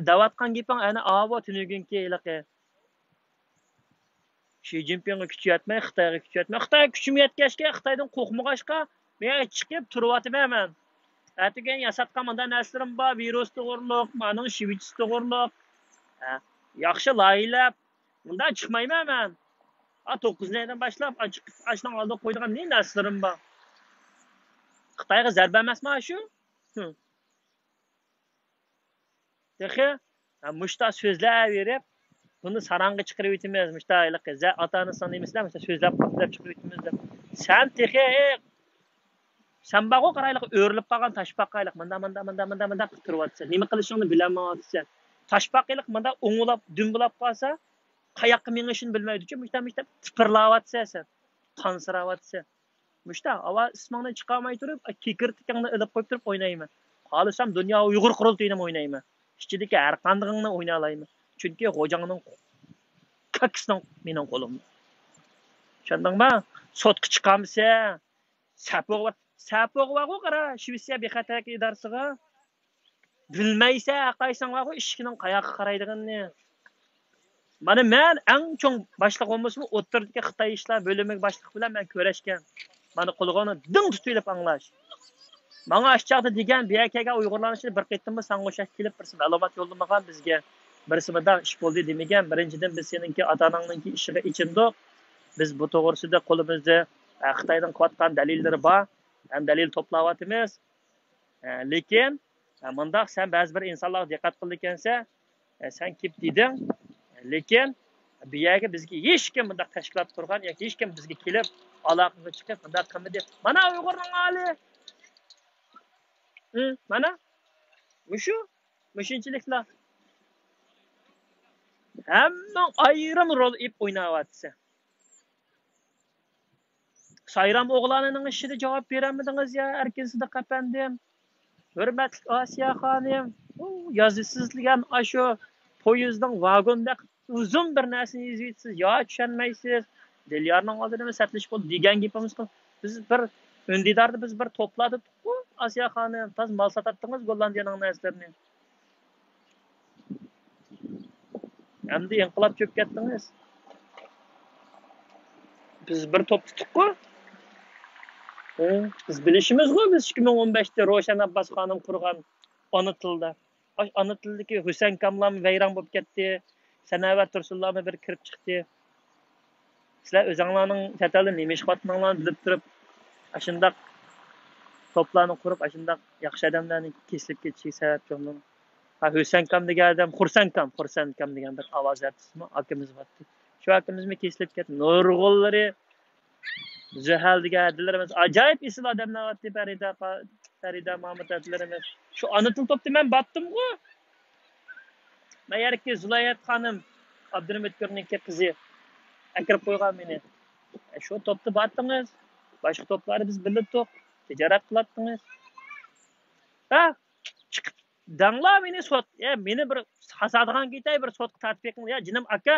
دەۋاتقان گېپىڭ ئەنە ئاۋۇ تۈنۈگۈنكى ھېلىقى. شى جىنپىڭغا كۈچى يەتمەي، خىتايغا كۈچى يەتمەي، خىتايغا كۈچۈم يەتكەچكە، خىتايدىن قورقمىغاچقا، مەن چىقىپ تۇرۇۋاتىمەن مەن. ئەتىگەن ياساتقان مۇنداق نەرسىلىرىم بار، ۋىرۇس توغرۇلۇق، مانىڭ شىۋىچىسى توغرۇلۇق. ھە، ياخشى لايىھەلەپ، مۇنداق چىقمايمەن مەن. ھە، توققۇزىنچى ئايدىن باشلاپ، ئاشۇنىڭ ئالدىغا قويىدىغان نېمە نەرسىلىرىم بار؟ خىتايغا زەربە ئەمەسمۇ شۇ؟ ھە. تېخى، ھە، مۇشتا سۆزلەۋېرىپ، بۇنى ساراڭغا چىقىرىۋېتىمىز، مۇشتا ھېلىقى زە-، ئاتا-ئانىسىنىڭ نېمىسى بىلەن مۇشتا سۆزلەپ قاپتۇ دەپ چىقىرىۋېتىمىز دەپ. سەن تېخى، سەن بارغۇ قارايلىق ئۆرۈلۈپ قالغان تاشپاقايلىق، مۇندا، مۇندا، مۇندا، مۇندا، مۇندا قىلىپ تۇرۇۋاتىسەن. نېمە قىلىشىڭنى بىلەلمەيۋاتىسەن. تاشپاقايلىق مۇندا ئوڭلاپ، دۈمبىلاپ قالسا، قاياققا مېڭىشىنى بىلمەيدۇ. مۇشتا، مۇشتا تىپىرلاۋاتىسەن سەن. قانسىراۋاتىسەن. مۇشتا، ئاۋا ئىسمىڭنى چىقارماي تۇرۇپ، كېكىر تىكەڭنى ئېلىپ قويۇپ تۇرۇپ ئوينايمەن. خالىسام دۇنيا ئۇيغۇر قۇرۇلتىيىنىمۇ ئوينايمەن. ئىچىدىكى ھەر قاندىقىڭنى ئوينالايمەن. چۈنكى خوجاڭنىڭ كاكىسىنىڭ مېنىڭ قولۇمدا. چۈشەندىڭما؟ سوتقا چىقامسەن؟ سەپوغا بار. سەپوغا بارغۇ قارا، شىۋېتسىيە بىخەتەرلىك ئىدارىسىغا. بىلمەيسەن، ھەقايساڭ بارغۇ ئىشىكنىڭ قاياققا قارايدىغىنىنى. مانا مەن ئەڭ چوڭ باشلىق بولمىسىمۇ، ئوتتۇرىدىكى خىتاي ئىشلار بۆلۈمىگە باشلىق بىلەن مەن كۆرۈشكەن. مانا قۇلىقىڭنى دىڭ تۇتۇۋېلىپ ئاڭلاش. ماڭا ئاشۇ چاغدا دېگەن، بۇ يەرگە كەلگەن ئۇيغۇرلارنىڭ ئىچىدە بىر قېتىممۇ ساڭا ئوخشاش كېلىپ، بىرسى مەلۇمات يوللىمىغان بىزگە، بىرسى مۇنداق ئىش بولدى دېمىگەن. بىرىنچىدىن، بىز سېنىڭكى ئاتا-ئاناڭنىڭكى ئىشىغا ئېچىندۇق. بىز بۇ توغرىسىدا قولىمىزدا، ئە، خىتاينىڭ قىلىۋاتقان دەلىللىرى بار. ھەم دەلىل توپلاۋاتىمىز. ئە، لېكىن، ئە، مۇنداق، سەن بەزى بىر ئىنسانلارغا دىققەت قىلىدىكەنسەن، ئە، سەن كېلىپ دېدىڭ، لېكىن بۇ يەرگە بىزگە ھېچكىم مۇنداق تەشكىلات قۇرغان ياكى ھېچكىم بىزگە كېلىپ، ئالاقىگە چىقىپ مۇنداق قىلمىدى. مانا ئۇيغۇرنىڭ ھالى. ھە، مانا مۇشۇ، مۇشۇنچىلىكلا. ھەممىڭ ئايرىم رول ئېلىپ ئويناۋاتىسەن. سايرام ئوغلانىنىڭ ئىشىدا جاۋاب بېرەلمىدىڭىز يا، ئەركىن سىدىق ئەپەندىم. ھۆرمەتلىك ئاسىيە خانىم، ئۇ يازىسىز دېگەن ئاشۇ پويىزنىڭ ۋاگوندەك ئۇزۇن بىر نەرسىنى يېزىۋېتىسىز، يا چۈشەنمەيسىز. دىليارنىڭ ئالدىدا نېمە سەتلىشىپ بولدى دېگەن گېپىمىز قىل. بىز بىر ئۈندىداردا بىز بىر توپلاردا تۇتقۇ، ئاسىيە خانىم، تاز مال ساتاتتىڭىز گوللاندىيەنىڭ نەرسىلىرىنى. ئەمدى ئىنقىلاب چۆكۈپ كەتتىڭىز. بىز بىر توپ تۇتۇققۇ. ھە، بىز بىلىشىمىزغۇ، بىز ئىككى مىڭ ئون بەشتە روشەن ئابباس خانىم قۇرغان ئانا تىلدا. ئاش ئانا تىلدىكى ھۈسەنكاملارمۇ ۋەيران بولۇپ كەتتى. سەنەۋەت تۇرسۇنلارمۇ بىر كىرىپ چىقتى. سىلەر ئۆزۈڭلارنىڭ چەت ئەلدە نېمە ئىش قىلىۋاتقانلارنى بىلىپ تۇرۇپ، ئاشۇنداق توپلارنى قۇرۇپ، ئاشۇنداق ياخشى ئادەملەرنى كېسىلىپ كېتىشىگە سەۋەبچى بولدۇڭ. ھا، ھۈسەنكام دېگەن ئادەم، خۇرسەنكام، خۇرسەنكام دېگەن بىر ئاۋاز ئارتىسىمۇ، ئاكىمىز بارتى. شۇ ئاكىمىزمۇ كېسىلىپ كەتتى. نۇرغۇنلىرى زۆھەل دېگەن ھەدىلىرىمىز، ئاجايىپ ئېسىل ئادەملەر بارتى، پەرىدە، پەرىدە مامۇت ھەدىلىرىمىز. شۇ ئانا تىل توپتا مەن بارتتىمغۇ. مەن يەركى زۇلايەت خانىم، ئابدۇرېھىم ئۆتكۈرنىڭكى قىزى ئەكىرىپ قويغان مېنى. شۇ توپتا بارتىڭىز، باشقا توپلاردا بىز بىللە تۇق، تىجارەت قىلاتتىڭىز. ھە؟ چىقىپ دەڭلا مېنى سوت، يا مېنى بىر سازادىغان كېتەي، بىر سوتقا تارتىپ بېقىڭ، يا جېنىم ئاكا.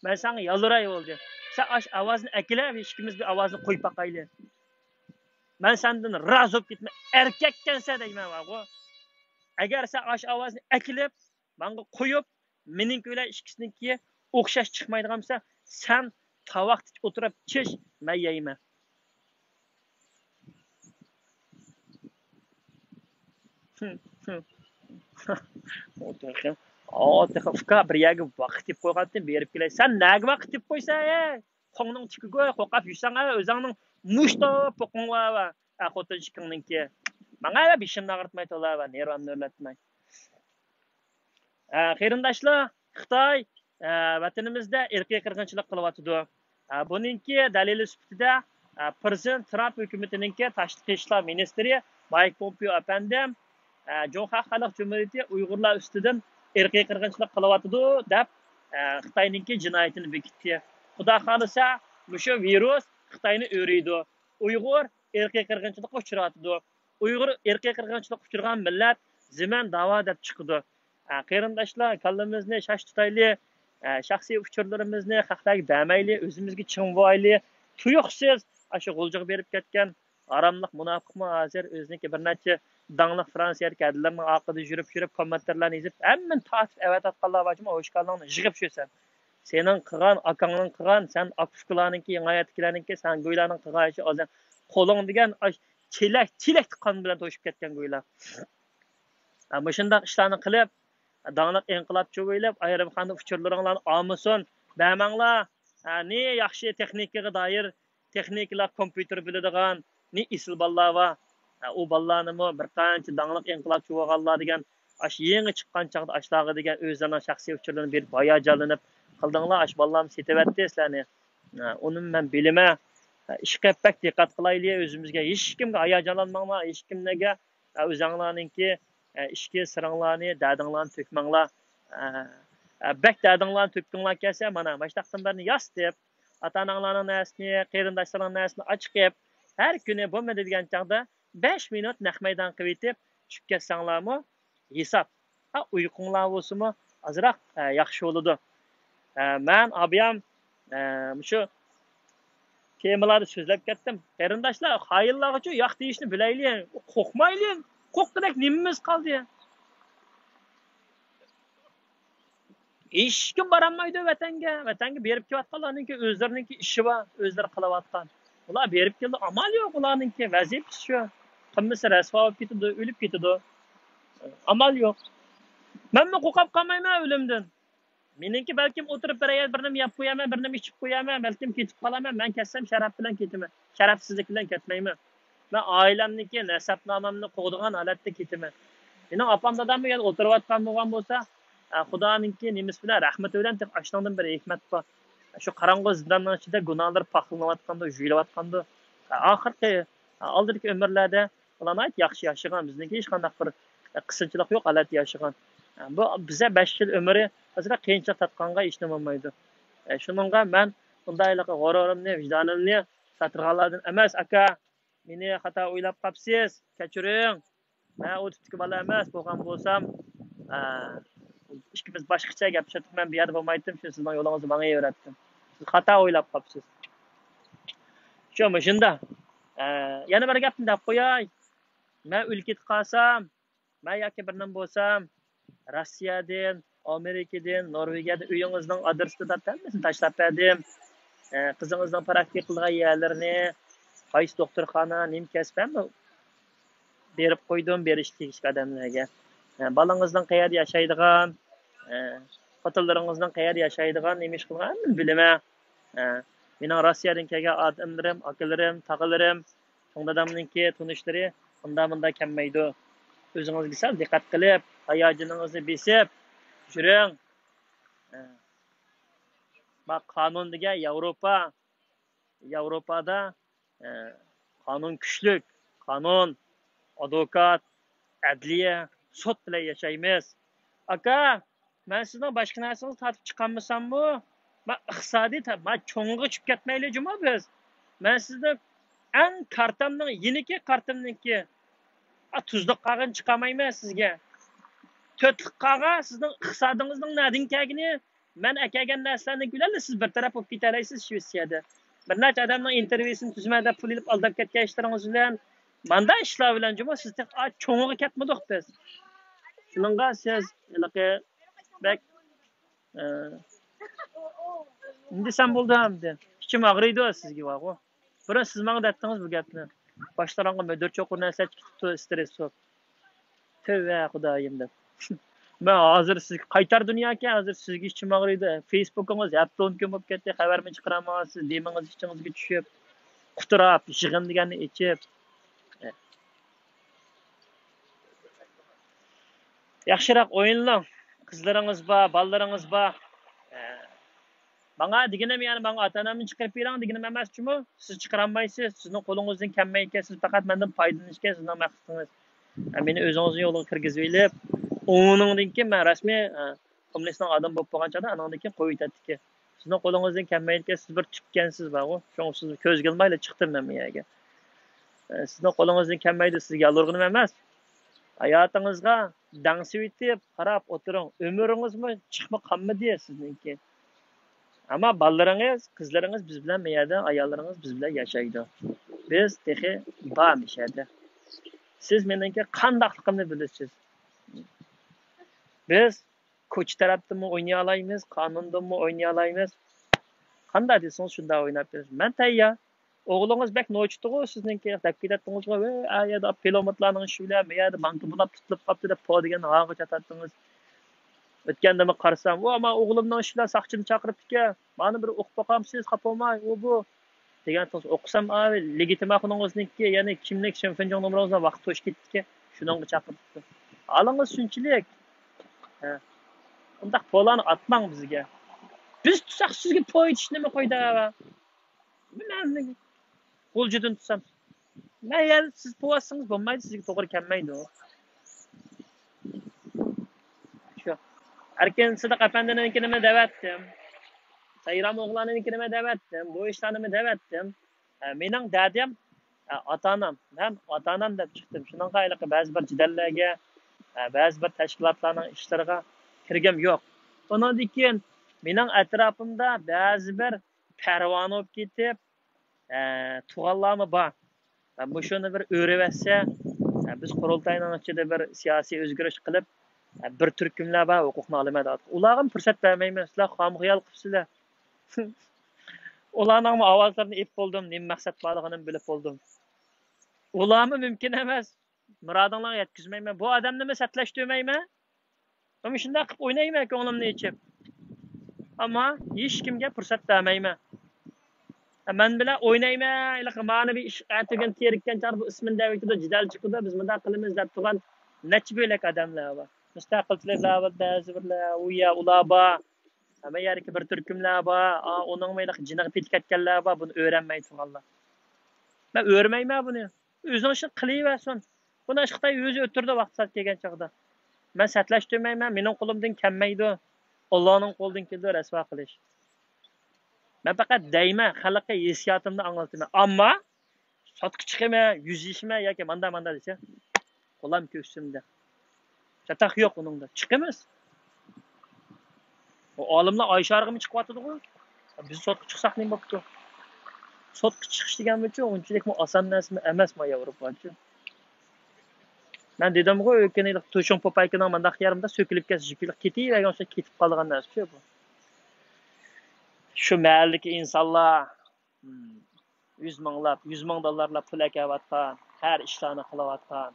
مەن ساڭا يالۋۇراي بولدى. سەن ئاش ئاۋازنى ئەكىلە، ئىككىمىز بىر ئاۋازنى قويۇپ باقايلى. مەن سەندىن رازى بولۇپ كېتىمەن، ئەركەككەنسەن دەيمەن بارغۇ. ئەگەر سەن ئاش ئاۋازنى ئەكىلىپ، ماڭا قويۇپ، مېنىڭكى بىلەن ئىككىسىنىڭكى ئوخشاش چىقمايدىغان بولسا، سەن تاۋاقتا ئولتۇرۇپ چىش، مەن يەيمەن. ئۇكا، بىر يەرگە ۋاقىت تېپىپ قويغانتىم، بېرىپ كېلەي. سەن نەگە ۋاقىت تېپىپ قويسەن، ھەي؟ قوڭنىڭ تىكىگۇ، قورقاپ يۈرسەڭ، ھە، ئۆزۈڭنىڭ مۇشتۇ پوقۇڭ بار، ھە، خوتۇن ئىككىڭنىڭكى. ماڭا ھە، بېشىمنى ئاغرىتماي تولا، ھە، نېرۋامنى ئۆرلەتمەي. ئە، قېرىنداشلار، خىتاي، ئە، ۋەتىنىمىزدە ئىرقىي قىرغىنچىلىق قىلىۋاتىدۇ. ئە، بۇنىڭكى دەلىلى سۈپىتىدە، ئە، پىرېزىدېنت ترامپ ھۆكۈمىتىنىڭكى تاشقى ئىشلار مىنىستىرى مايك پومپېئو ئەپەندىم، ئە، جۇڭخۇا خەلق جۇمھۇرىيىتى ئۇيغۇرلار ئۈستىدىن ئىرقىي قىرغىنچىلىق قىلىۋاتىدۇ، دەپ، ئە، خىتاينىڭكى جىنايىتىنى بېكىتتى. خۇدا خالىسا، مۇشۇ ۋىرۇس خىتاينى ئۆرۈيدۇ. ئۇيغۇر ئىرقىي قىرغىنچىلىققا ئۇچراۋاتىدۇ. ئۇيغۇر ئىرقىي قىرغىنچىلىققا ئۇچرىغان مىللەت زىمەن داۋا دەپ چىقىدۇ. ئە، قېرىنداشلار، كاللىمىزنى شاش تۇتايلى. ئە، شەخسىي ئۇچۇرلىرىمىزنى خەقلەرگە بەرمەيلى، ئۆزىمىزگە چىڭ بولايلى. تۇيۇقسىز ئاشۇ غۇلجىغا بېرىپ كەتكەن ھاراملىق مۇناپىقمۇ ھازىر ئۆزىنىڭكى بىر نەچچە داڭلىق فرانسىيەدىكى ھەدىلىرىنىڭ ئارقىدا يۈرۈپ، يۈرۈپ، كوممېنتارلارنى يېزىپ، ھەممىنى تارتىپ ئەۋەتىۋاتقانلار بار جۇمۇ، ھوشكارلىقنى يىغىپ شۇ سەن. سېنىڭ قىلغان، ئاكاڭنىڭ قىلغان، سەن ئاكا ئۇكىلارنىڭكى، يېڭى ھاياتتىكىلەرنىڭكى، سەن گويلارنىڭ قىلغان ئىشى ئازەن. قولۇڭ دېگەن ئاش چېلەك، چېلەكتە قان بىلەن توشۇپ كەتكەن گويلار. ھە، مۇشۇنداق ئىشلارنى قىلىپ، داڭلىق ئىنقىلابچى بولۇپ، ئايرىم خاندا ئۇچۇرلىرىڭلارنى ئالمىسۇن، بەرمەڭلار. ھە، نى ياخشى تېخنىكىغا دائىر، تېخنىكىلار، كومپيۇتېر بىلىدىغان، نى ئېسىل بالىلار بار. ھە، ئۇ بالىلارنىمۇ بىر قانچە داڭلىق ئىنقىلابچى بولغانلار دېگەن، ئاشۇ يېڭى چىققان چاغدا ئاشۇلارغا دېگەن ئۆزلىرىنىڭ شەخسىي ئۇچۇرلىرىنى بېرىپ ھاياجانلىنىپ قىلدىڭلار، ئاشۇ بالىلارمۇ سېتىۋەتتى سىلەرنى. ھە، ئۇنىمۇ مەن بىلىمەن. ھە، ئىشقىلىپ بەك دىققەت قىلايلى ئۆزىمىزگە، ھېچكىمگە ھاياجانلانماڭلار، ھېچكىملەرگە ئە، ئۆزۈڭلارنىڭكى، ئە، ئىچكى سىرىڭلارنى، دەردىڭلارنى تۆكمەڭلار. ئە، ئە، بەك دەردىڭلارنى تۆككۈڭلار كەلسە، مانا ماشۇنداقتىن بىرنى ياسىتىپ، ئاتا-ئاناڭلارنىڭ نەرسىنى، قېرىنداشلىرىڭنىڭ نەرسىنى ئاچىقىپ، ھەر كۈنى بولمىدى دېگەن چاغدا بەش مىنۇت نەق مەيدان قىلىۋېتىپ چۈشۈپ كەتسەڭلارمۇ ھېساب. ھە، ئۇيقۇڭلار بولسىمۇ ئازراق، ئە، ياخشى بولىدۇ. ئە، مەن ئابىيام، ئە، مۇشۇ تېمىلاردا سۆزلەپ كەتتىم. قېرىنداشلار، خائىنلارغىچۇ ياق دېيىشنى بىلەيلى، قورقمايلى. قورققۇدەك نېمىمىز قالدى؟ ھېچكىم بارالمايدۇ ۋەتەنگە. ۋەتەنگە بېرىپ كېلىۋاتقانلارنىڭكى ئۆزلىرىنىڭكى ئىشى بار، ئۆزلىرى قىلىۋاتقان. ئۇلار بېرىپ كېلىدۇ، ئامال يوق ئۇلارنىڭكى، ۋەزىپىسى شۇ. قىلمىسا رەسۋا بولۇپ كېتىدۇ، ئۆلۈپ كېتىدۇ. ئامال يوق. مەنمۇ قورقۇپ قالمايمەن ئۆلۈمدىن. مېنىڭكى بەلكىم ئولتۇرۇپ بىر يەردە بىر نېمە يەپ قويارمەن، بىر نېمە ئىچىپ قويارمەن، بەلكىم كېتىپ قالارمەن. مەن كەتسەم شەرەپ بىلەن كېتىمەن، شەرەپسىزلىك بىلەن كەتمەيمەن. مەن ئائىلەمنىڭكى نەسەبنامەمنى قوغدىغان ھالەتتە كېتىمەن. مېنىڭ ئاپام داداممۇ يەنە ئولتۇرۇۋاتقان بولغان بولسا، ئە، خۇدانىڭكى نېمىسى بىلەن، رەھمىتى بىلەن تېخى ئاشۇنىڭدىن بىر ھېكمەت بار. شۇ قاراڭغۇ زىنداننىڭ ئىچىدە گۇناھلىرى پاكلىنىۋاتقاندۇ، يۇيۇلۇۋاتقاندۇ. ئاخىرقى، ئالدىدىكى ئۆمۈرلەردە ئۇلار ناھايىتى ياخشى ياشىغان، بىزنىڭكى ھېچقانداق بىر قىسىنچىلىق يوق ھالەتتە ياشىغان. بۇ بىزە بەش يىل ئۆمرى ئازراق قىيىنچىلىق تارتقانغا ھېچنېمە بولمايدۇ. شۇنىڭغا مەن بۇنداق ھېلىقى غۇرۇرۇمنى، ۋىجدانىمنى ساتىدىغانلاردىن ئەمەس، ئاكا. مېنى خاتا ئويلاپ قاپسىز، كەچۈرۈڭ. مەن ئۇ تىپتىكى بالا ئەمەس، بولغان بولسام، ئە، ئىككىمىز باشقىچە گەپلىشەتتۇق، مەن بۇ يەردە بولمايتتىم، شۇ سىزنىڭ يولىڭىزنى ماڭا بېرەتتىم. سىز خاتا ئويلاپ قاپسىز. شۇ مۇشۇنداق. ئە، يەنە بىر گەپنى دەپ قوياي. مەن ئۆلۈپ كېتىپ قالسام، مەن ياكى بىر نېمە بولسام، روسىيەدىن، ئامېرىكىدىن، نورۋېگىيەدىن ئۆيىڭىزنىڭ ئادرېسىنى تاپ-، ھەممىسىنى تاشلاپ بەردىم. ئە، قىزىڭىزنىڭ پراكتىكا قىلىدىغان يەرلىرىنى، قايسى دوختۇرخانا، نېمە كەسىپ، ھەممە بېرىپ قويدۇم، بېرىشكە تېگىشلىك ئادەملەرگە. ئە، بالىڭىزنىڭ قەيەردە ياشايدىغان، ئە، خوتۇنلىرىڭىزنىڭ قەيەردە ياشايدىغان، نېمە ئىش قىلغان، ھەممىنى بىلىمەن. ئە، مېنىڭ روسىيەدىن كەلگەن ئادەملىرىم، ئاكىلىرىم، تاغىلىرىم، چوڭ دادامنىڭكى تونۇشلىرى ئۇندا مۇندا كەلمەيدۇ. ئۆزىڭىزگە سەل دىققەت قىلىپ، ھاياجىنىڭىزنى بېسىپ يۈرۈڭ. ئە، ما قانۇن دېگەن ياۋروپا، ياۋروپادا، ئە، قانۇن كۈچلۈك، قانۇن، ئادۋوكات، ئەدلىيە، سوت بىلەن ياشايمىز. ئاكا، مەن سىزنىڭ باشقا نەرسىڭىزنى تارتىپ چىقارمىساممۇ، مەن ئىقتىسادىي تا-، مەن چوڭىغا چۈشۈپ كەتمەيلى جۇمۇ بىز. مەن سىزنى ئەڭ كارتامنىڭ يېنىكى كارتامنىڭكى، ئا، تۇزلۇق قالغىنى چىقارمايمەن سىزگە. تۆتلۈك قالغان سىزنىڭ ئىقتىسادىڭىزنىڭ نەدىن كەلگىنى، مەن ئەكەلگەن نەرسىلەرنى بىلەنلا سىز بىر تەرەپ بولۇپ كېتەلەيسىز شىۋېتسىيەدە. بىر نەچچە ئادەمنىڭ ئىنتېرۋيۇسىنى تۈزىمەن دەپ پۇل ئېلىپ ئالداپ كەتكەن ئىشلىرىڭىز بىلەن، ماندا ئىشلار بىلەن جۇمۇ سىز تېخى چوڭىغا كەتمىدۇق بىز. شۇنىڭغا سىز ھېلىقى بەك، ئە، نېمە دېسەم بولدى ئەمدى؟ ئىچىم ئاغرىيدۇ سىزگە بارغۇ. بۇرۇن سىز ماڭا دەتتىڭىز بۇ گەپنى. باشلىرىڭغا مۈدۈر چوقۇر نەرسە كېتىپتۇ، سترېس بولۇپ. تۆۋە خۇدايىم دەپ. مەن ھازىر سىزگە قايتار دۇنياكەن، ھازىر سىزگە ئىچىم ئاغرىيدۇ. فېيسبۇكىڭىز ھەپتە ئون كۈن بولۇپ كەتتى، خەۋەرمۇ چىقىرالمايسىز، دېمىڭىز ئىچىڭىزگە چۈشۈپ، قۇتراپ، يىغىن دېگەننى ئېچىپ. ياخشىراق ئويلىنىڭ. قىزلىرىڭىز بار، بالىلىرىڭىز بار. ماڭا دېگىنىم، يەنى ماڭا ئاتا-ئانامنى چىقىرىپ بېرىڭ دېگىنىم ئەمەس جۇمۇ. سىز چىقىرالمايسىز، سىزنىڭ قولىڭىزدىن كەلمەيدىكەن، سىز پەقەت مەندىن پايدىلىنىشكەن سىزنىڭ مەقسىتىڭىز. مېنى ئۆزىڭىزنىڭ يولىغا كىرگۈزۈۋېلىپ، ئۇنىڭدىن كېيىن مەن رەسمىي، ئە، كوممۇنىستنىڭ ئادىمى بولۇپ بولغان چاغدا ئانىڭدىن كېيىن قويۇۋېتەتتىكەن. سىزنىڭ قولىڭىزدىن كەلمەيدىكەن، سىز بىر تۈككەنسىز بارغۇ، شۇڭا سىزنى كۆزگە ئىلمايلا چىقتىم مەن بۇ يەرگە. ئە، سىزنىڭ قولىڭىزدىن كەلمەيدۇ، سىزگە يالۋۇرغىنىم ئەمەس. ھاياتىڭىزغا دەڭسىۋېتىپ قاراپ ئولتۇرۇڭ. ئۆمرىڭىزمۇ چىقىپ قالمىدى سىزنىڭكى. ئەمما بالىلىرىڭىز، قىزلىرىڭىز بىز بىلەن بۇ يەردە، ئاياللىرىڭىز بىز بىلەن ياشايدۇ. بىز تېخى بار مۇشۇ يەردە. سىز مېنىڭكى قانداقلىقىمنى بىلىسىز. بىز كوچا تەرەپتىنمۇ ئوينىيالايمىز، قانۇندىنمۇ ئوينىيالايمىز. قانداق دېسىڭىز، شۇنداق ئويناپ بېرىمىز. مەن تەييار. ئوغلىڭىز بەك نوچىتىغۇ سىزنىڭكى، دەپ كېتەتتىڭىزغۇ، ۋەي، ئا يەردە پىلوموتلارنىڭ ئىشى بىلەن، بۇ يەردە بانكا بۇلاپ تۇتۇلۇپ قاپتۇ دەپ پو دېگەن ھاغا چاتاتتىڭىز. ئۆتكەندىمۇ قارىسام، ۋا، ما ئوغلۇمنىڭ ئىشى بىلەن ساقچىنى چاقىرىپتىكەن، مانا بىر ئوقۇپ باقامسىز، خاپا بولماي، ئۇ بۇ دېگەن تۇرسا، ئوقۇسام، ئا، لېگىتىماتونىڭىزنىڭكى، يەنى كىملىك شىنفېنجۇڭ نومۇرىڭىزنىڭ ۋاقتى توشۇپ كېتىپتىكەن، شۇنىڭغا چاقىرىپتۇ. ھالىڭىز شۇنچىلىك. ھە. ئۇنداق پولارنى ئاتماڭ بىزگە. بىز تۇتساق سىزگە پو ئېتىش نېمە قويدى؟ مەن غۇلجىدىن تۇتسام. مەيەل، سىز پو ئاتسىڭىز بولمايدۇ، سىزگە توغرا كەلمەيدۇ. شۇ. ئەركىن سىدىق ئەپەندىنىڭكىنىمۇ دەۋەتتىم. سايرام ئوغلاننىڭكىنىمۇ دەۋەتتىم. بۇ ئىشلارنىمۇ دەۋەتتىم. ئە، مېنىڭ دەدەم، ئە، ئاتا-ئانام. مەن ئاتا-ئانام دەپ چىقتىم. شۇنىڭغا ھېلىقى بەزى بىر جېدەللەرگە، ئە، بەزى بىر تەشكىلاتلارنىڭ ئىشلىرىغا كىرگۈم يوق. ئۇنىڭدىن كېيىن مېنىڭ ئەتراپىمدا بەزى بىر پەرۋانە بولۇپ كېتىپ، ئە، تۇغانلارمۇ بار. ئە، مۇشۇنى بىر ئۆرۈۋەتسە، ئە، بىز قۇرۇلتاينىڭ ئىچىدە بىر سىياسىي ئۆزگىرىش قىلىپ، بىر تۈركۈملەر بار، ھوقۇقنى ئالىمەن دەۋاتقان. ئۇلارغىمۇ پۇرسەت بەرمەيمەن، سىلەر خام خىيال قىپسىلەر. ئۇلارنىڭمۇ ئاۋازلىرىنى ئېلىپ بولدۇم، نېمە مەقسەت بارلىقىنىمۇ بىلىپ بولدۇم. ئۇلارمۇ مۇمكىن ئەمەس. مۇرادىڭلارغا يەتكۈزمەيمەن. بۇ ئادەمنىمۇ سەتلەشتۈرمەيمەن. مەن شۇنداق قىلىپ ئوينايمەن كۆڭلۈمنى ئېچىپ. ئەمما ھېچكىمگە پۇرسەت بەرمەيمەن. مەن بىلەن ئوينايمەن، ھېلىقى مانا بىر ئىش ئەتىگەن تېرىككەن چاغدا بۇ ئىسمىنى دەۋېتىدۇ، جېدەل چىقىدۇ، بىز مۇنداق قىلىمىز دەپ تۇرغان نەچچە بۆلەك ئادەملەر بار. مۇستەقىل تىلەيدىغان بەزى بىرلەر، ئۇ يا ئۇلار بار. ھەممە يەردىكى بىر تۈركۈملەر بار. ئا، ئۇنىڭمۇ ھېلىقى جېنىغا پېتى كەتكەنلەر بار، بۇنى ئۆرەنمەي تۇرغانلار. مەن ئۆرمەيمەن بۇنى. ئۆزىنىڭ ئىشىنى قىلىۋەرسۇن. بۇنى ئىش خىتاي ئۆزى ئۆتتۈرىدۇ ۋاقتى سەت كەلگەن چاغدا. مەن سەتلەشتۈرمەيمەن، مېنىڭ قولۇمدىن كەلمەيدۇ. ئاللانىڭ قولىدىن كېلىدۇ رەسۋا قىلىش. مەن پەقەت دەيمەن، خەلققە ھېسسىياتىمنى ئاڭلىتىمەن. ئەمما سوتقا چىقىمەن، يۈزلىشىمەن ياكى ماندا ماندا دېسە، قولام كۆكسۈمدە. چاتاق يوق ئۇنىڭدا. چىقىمىز. ئۇ ئالىملار ئاي شارىغىمۇ چىقىۋاتىدىغۇ. بىز سوتقا چىقساق نېمە بوپتۇ؟ سوتقا چىقىش دېگەن بۇچۇ ئۇنچىلىكمۇ ئاسان نەرسىمۇ ئەمەس ما ياۋروپاچۇ. مەن دېدىمغۇ، ئۆكۈنۈپ تۇشۇڭ پوپايكىنىڭ مانداق يېرىمدە سۆكۈلۈپ كەتسە، يىپىلىپ كېتىۋەرگەن ئوخشاپ كېتىپ قالغان نەرسىچۇ بۇ. شۇ مەھەللىدىكى ئىنسانلار، ھىم، يۈز مىڭلاپ، يۈز مىڭ دوللارلاپ پۇل ئەكەۋاتقان، ھەر ئىشلارنى قىلىۋاتقان.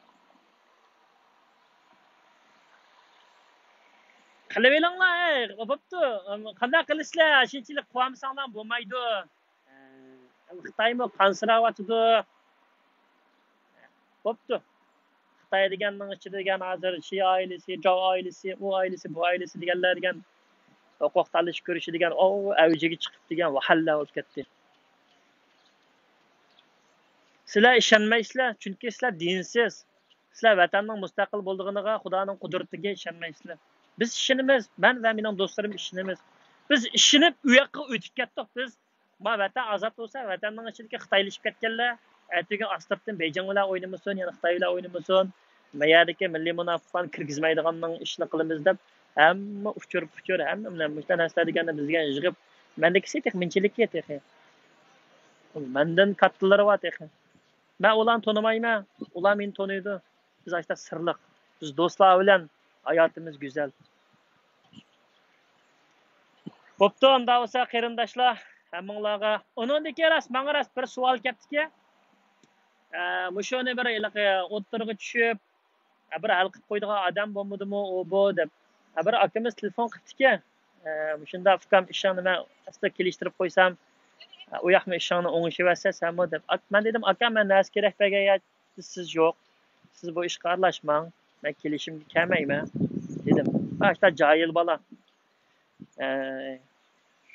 قىلىۋېلىڭلار، ئەي، بوپتۇ. قانداق قىلىسىلەر؟ شۇنچىلىك قىلالمىساڭلار بولمايدۇ. خىتايمۇ قانسىراۋاتىدۇ. بوپتۇ. خىتاي دېگەننىڭ ئىچىدە دېگەن ھازىر شى ئائىلىسى، جاۋ ئائىلىسى، ئۇ ئائىلىسى، بۇ ئائىلىسى دېگەنلەر دېگەن ھوقۇق تالىشىش كۈرىشى دېگەن ئوۋ ئەۋجىگە چىقىپ دېگەن ۋەھاللەر بولۇپ كەتتى. سىلەر ئىشەنمەيسىلەر، چۈنكى سىلەر دىنسىز. سىلەر ۋەتەننىڭ مۇستەقىل بولىدىغىنىغا، خۇدانىڭ قۇدرىتىگە ئىشەنمەيسىلەر. بىز ئىشىنىمىز، مەن ۋە مېنىڭ دوستلىرىم ئىشىنىمىز. بىز ئىشىنىپ ئۇ ياققا ئۆتۈپ كەتتۇق. بىز ما ۋەتەن ئازاد بولسا، ۋەتەننىڭ ئىچىدىكى خىتايلىشىپ كەتكەنلەر، ئەتىگۈن ئاستىرتتىن بېيجىڭ بىلەن ئوينىمىسۇن، يەنە خىتاي بىلەن ئوينىمىسۇن، ما يەردىكى مىللىي مۇناپىقلارنى كىرگۈزمەيدىغاننىڭ ئىشىنى قىلىمىز دەپ، ھەممە ئۇچۇر-پۇچۇر، ھەممە مۇشۇنداق نەرسىلەر دېگەننى بىزگە يىغىپ، مەندىكىسى تېخى مۇنچىلىكى تېخى. مەندىن كاتتىلىرى بار تېخى. مەن ئۇلارنى تونۇمايمەن، ئۇلار مېنى تونۇيدۇ. بىز ئاشتا سىرلىق. بىز دوستلار بىلەن ھاياتىمىز گۈزەل. بوپتۇ، ئۇنداق بولسا قېرىنداشلار، ھەممىڭلارغا. ئۇنىڭدىن كېيىن راست، ماڭا راست بىر سوئال كەپتىكەن. ئە، مۇشۇنى بىر ھېلىقى ئوتتۇرىغا چۈشۈپ، ئە، بىر ھەل قىلىپ قويىدىغان ئادەم بولمىدىمۇ ئۇ بۇ دەپ. ئە، بىر ئاكىمىز تېلېفون قىپتىكەن. ئە، مۇشۇنداق ئۇكام ئىشىڭنى مەن ئاستا كېلىشتۈرۈپ قويسام، ئە، ئۇ ياقمۇ ئىشىڭنى ئوڭشىۋەتسە سەنمۇ دەپ. ئاك-، مەن دېدىم، ئاكام، مەن نەرسە كېرەك بەرگەن يا سىز يوق. سىز بۇ ئىشقا ئارىلاشماڭ. مەن كېلىشىمگە كەلمەيمەن، دېدىم. ئاشتا جاھىل بالا. ئە،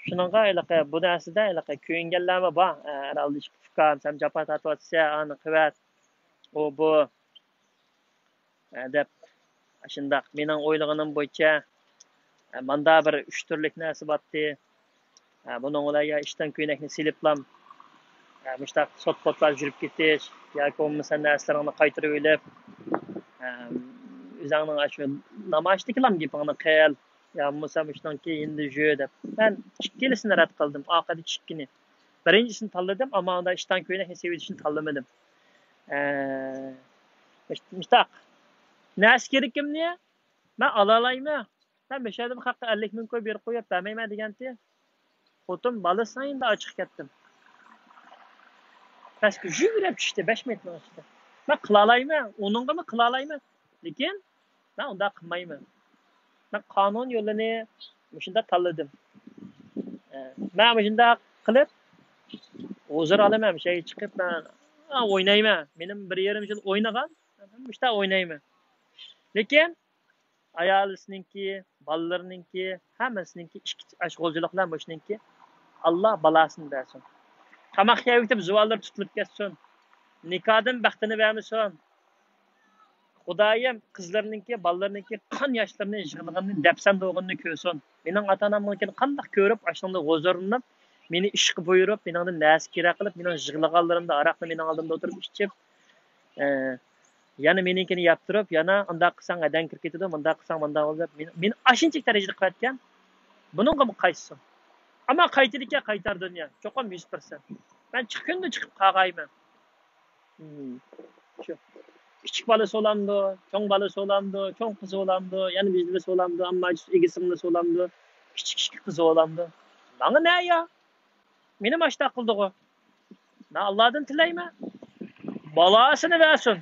شۇنىڭغا ھېلىقى بۇ نەرسىدە ھېلىقى كۆيۈنگەنلەرمۇ بار. ئە، ئەر ئالدىشىپ ئۇكام، سەن جاپا تارتىۋاتىسەن، ئانى قىلىۋەت. ئۇ بۇ، ئە، دەپ، شۇنداق مېنىڭ ئويلىغىنىم بويىچە، ئە، ماندا بىر ئۈچ تۈرلۈك نەرسە بارتتى. ھە، بۇنىڭ بىلەن يا ئىشتان كۆينەكنى سېلىپلام، ھە، مۇشۇنداق سوت-پوتلاپ يۈرۈپ كېتىش ياكى بولمىسا نەرسىلىرىڭنى قايتۇرۇۋېلىپ، ھە، ئۆزۈڭنىڭ ئاشۇ نامايىشتىكىلام گېپىڭنى قىل، يا بولمىسا مۇشۇنىڭكى يېنىدا يۈر دەپ. مەن ئىككىلىسىنى رەت قىلدىم، ئاخىرىدىكى ئىككىنى. بىرىنچىسىنى تاللىدىم، ئەمما ئۇندا ئىشتان كۆينەكنى سېلىۋېتىشنى تاللىمىدىم. ھە، مۇش-، مۇشتاق. نەرسە كېرىكىمنى مەن ئالالايمەن. مەن مەشەدىن خەققە ئەللىك مىڭ كوي بېرىپ قويۇپ بەرمەيمەن دېگەنتى. خوتۇن بالىسىنىڭ يېنىدا ئاچىقىپ كەتتىم. پەسكە يۈگۈرۈپ چۈشتى بەش مىنۇتنىڭ ئىچىدە. مەن قىلالايمەن، ئۇنىڭغىمۇ قىلالايمەن. لېكىن مەن ئۇنداق قىلمايمەن. مەن قانۇن يولىنى مۇشۇنداق تاللىدىم. ئە، مەن مۇشۇنداق قىلىپ ھۇزۇر ئالىمەن، مۇشۇ يەرگە چىقىپ مەن، ئا، ئوينايمەن. مېنىڭ بىر يېرىم يىل ئوينىغان، مۇشۇنداق ئوينايمەن. لېكىن ئايالىسىنىڭكى، بالىلىرىنىڭكى، ھەممىسىنىڭكى ئىچكى ئاشقۇزچىلىق بىلەن مۇشۇنىڭكى ئاللا بالاسىنى بەرسۇن. تاماق يەۋېتىپ زۇۋانلىرى تۇتۇلۇپ كەتسۇن. نىكادىن بەختىنى بەرمىسۇن. خۇدايىم، قىزلىرىنىڭكى، بالىلىرىنىڭكى قان ياشلىرىنى يىغلىغىنىنى، دەپسەندە بولغىنىنى كۆرسۇن. مېنىڭ ئاتا-ئانامنىڭكىنى قانداق كۆرۈپ، ئاشۇنىڭدا ھۇزۇرلىنىپ، مېنى ئىشقا بۇيرۇپ، مېنىڭدىن نەرسە كېرەك قىلىپ، مېنىڭ يىغلىغانلىرىمدا ئاراقنى مېنىڭ ئالدىمدا ئولتۇرۇپ ئىچىپ، ئە، يەنە مېنىڭكىنى يەپ تۇرۇپ، يەنە ئۇنداق قىلساڭ ھەدەڭ كىرىپ كېتىدۇ، مۇنداق قىلساڭ مۇنداق بولىدۇ دەپ، مېنى، مېنى ئاشۇنچىلىك دەرىجىدە قىلىۋەتكەن. بۇنىڭغىمۇ قايسىسۇ؟ ئەمما قايتىدىكەن، قايتار دۇنيا. چوقۇم يۈز پىرسەنت. مەن چىق-، كۈندە چىقىپ قالغايمەن. ھىم، شۇ. كىچىك بالىسى بولامدۇ، چوڭ بالىسى بولامدۇ، چوڭ قىزى بولامدۇ، يەنە بىر بالىسى بولامدۇ، ئامما ئىگە سىڭلىسى بولامدۇ، كىچىك ئىككى قىزى بولامدۇ؟ ماڭا نە يا؟ مېنىمۇ ئاشتاق قىلدىغۇ. مەن ئاللادىن تىلەيمەن، بالاسىنى بەرسۇن.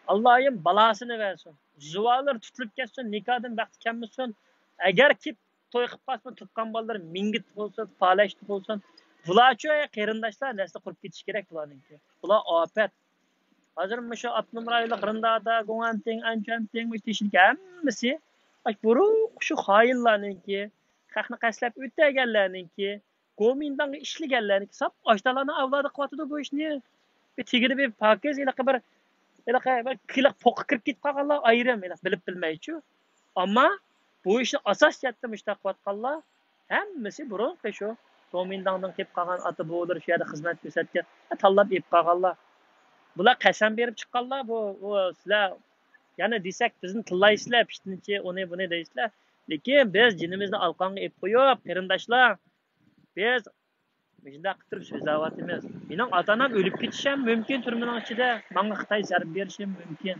ئاللايىم بالاسىنى بەرسۇن. زۇۋانلىرى تۇتۇلۇپ كەتسۇن، نىكاھدىن ۋاقتى كەلمىسۇن. ئەگەر كېلىپ توي قىلىپ قالسا، تۇغقان بالىلىرى مىڭگىت بولسۇن، پالەشتە بولسۇن. بۇلارچۇ قېرىنداشلار نەسلى قۇرۇپ كېتىشى كېرەك بۇلارنىڭكى. بۇلار ئاپەت. ھازىر مۇشۇ ئاپتونوم رايونلۇق رىندادا، گۇڭئەنتىڭ، ئەنچۈەنتىڭ، مۇشۇ تېشىدىكى ھەممىسى، ئاش بۇرۇنقى شۇ خائىنلارنىڭكى، خەقنى قەستلەپ ئۆتەگەنلەرنىڭكى، گومىنداڭغا ئىشلىگەنلەرنىڭكى، ساپ ئاشتالارنىڭ ئەۋلادى قىلىۋاتىدۇ بۇ ئىشنى. بىر تېگىدە بىر پاكىز، ھېلىقى بىر، ھېلىقى بىر كىلىق پوققا كىرىپ كېتىپ قالغانلار ئايرىم، ھېلىقى بىلىپ بىلمەيچۇ. ئەمما بۇ ئىشنى ئاساس جەھەتتە مۇشۇنداق قىلىۋاتقانلار ھەممىسى بۇرۇنقى شۇ گومىنداڭدىن كېلىپ قالغان ئاتا بوۋىلىرى شۇ يەردە خىزمەت كۆرسەتكەن، تاللاپ ئېلىپ قالغانلار. بۇلار قەسەم بېرىپ چىققانلار، بۇ، بۇ سىلەر يەنە دېسەك بىزنى تىللايسىلەر، پىتنىچى، ئۇنى بۇنى دەيسىلەر. لېكىن بىز جېنىمىزنى ئالقانغا ئېلىپ قويۇپ، قېرىنداشلار، بىز مۇشۇنداق قىلىپ تۇرۇپ سۆزلەۋاتىمىز. مېنىڭ ئاتا-ئانام ئۆلۈپ كېتىشى ھەم مۇمكىن تۈرمىنىڭ ئىچىدە، ماڭا خىتاي زەربە بېرىشى ھەم مۇمكىن.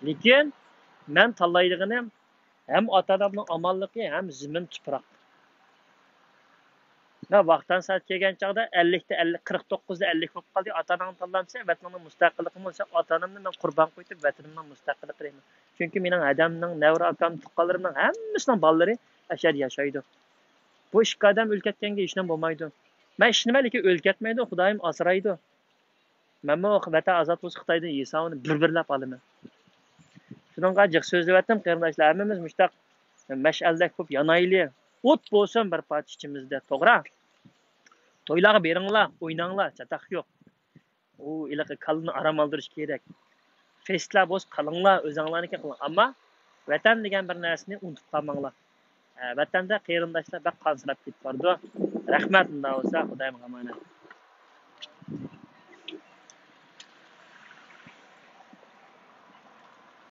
لېكىن مەن تاللايدىغىنىم ھەم ئاتا-ئانامنىڭ ئامانلىقى، ھەم زېمىن تۇپراق. مەن ۋاقتان سائەت كەلگەن چاغدا ئەللىكتە ئەللىك، قىرىق توققۇزدا ئەللىك بولۇپ قالدى. ئاتا-ئاناڭنى تاللامسەن، ۋەتىنىڭنىڭ مۇستەقىللىقى بولسا، ئاتا-ئانامنى مەن قۇربان قويۇپ ۋەتىنىمنىڭ مۇستەقىللىقى دەيمەن. چۈنكى مېنىڭ ھەدەمنىڭ، نەۋرە ئاكام، تۇغقانلىرىمنىڭ ھەممىسىنىڭ بالىلىرى ئەشەدە ياشايدۇ. بۇ ئىككى ئادەم ئۆلۈپ كەتكەنگە ھېچنېمە بولمايدۇ. مەن ئىشىنىمەن، لېكىن ئۆلۈپ كەتمەيدۇ، خۇدايىم ئاسرايدۇ. مەنمۇ ۋەتەن ئازاد بولسا خىتايدىن ھېسابىنى بىر بىرلەپ ئالىمەن. شۇنىڭغا جىق سۆزلىۋەتتىم، قېرىنداشلار، ھەممىمىز مۇشۇنداق مەشئەلدەك بولۇپ يانايلى. ئوت بولسۇن بىر پارچە ئىچىمىزدە، توغرا؟ تويلارغا بېرىڭلار، ئويناڭلار، چاتاق يوق. ئۇ ھېلىقى كاللىنى ئارام ئالدۇرۇش كېرەك. فېستلار بولسا قىلىڭلار، ئۆزۈڭلارنىڭكىنى قىلىڭ. ئەمما ۋەتەن دېگەن بىر نەرسىنى ئۇنتۇپ قالماڭلار. ھە، ۋەتەندە قېرىنداشلار بەك قانسىراپ كېتىپ بارىدۇ. رەھمەت، ئۇنداق بولسا، خۇدايىمغا ئامانەت.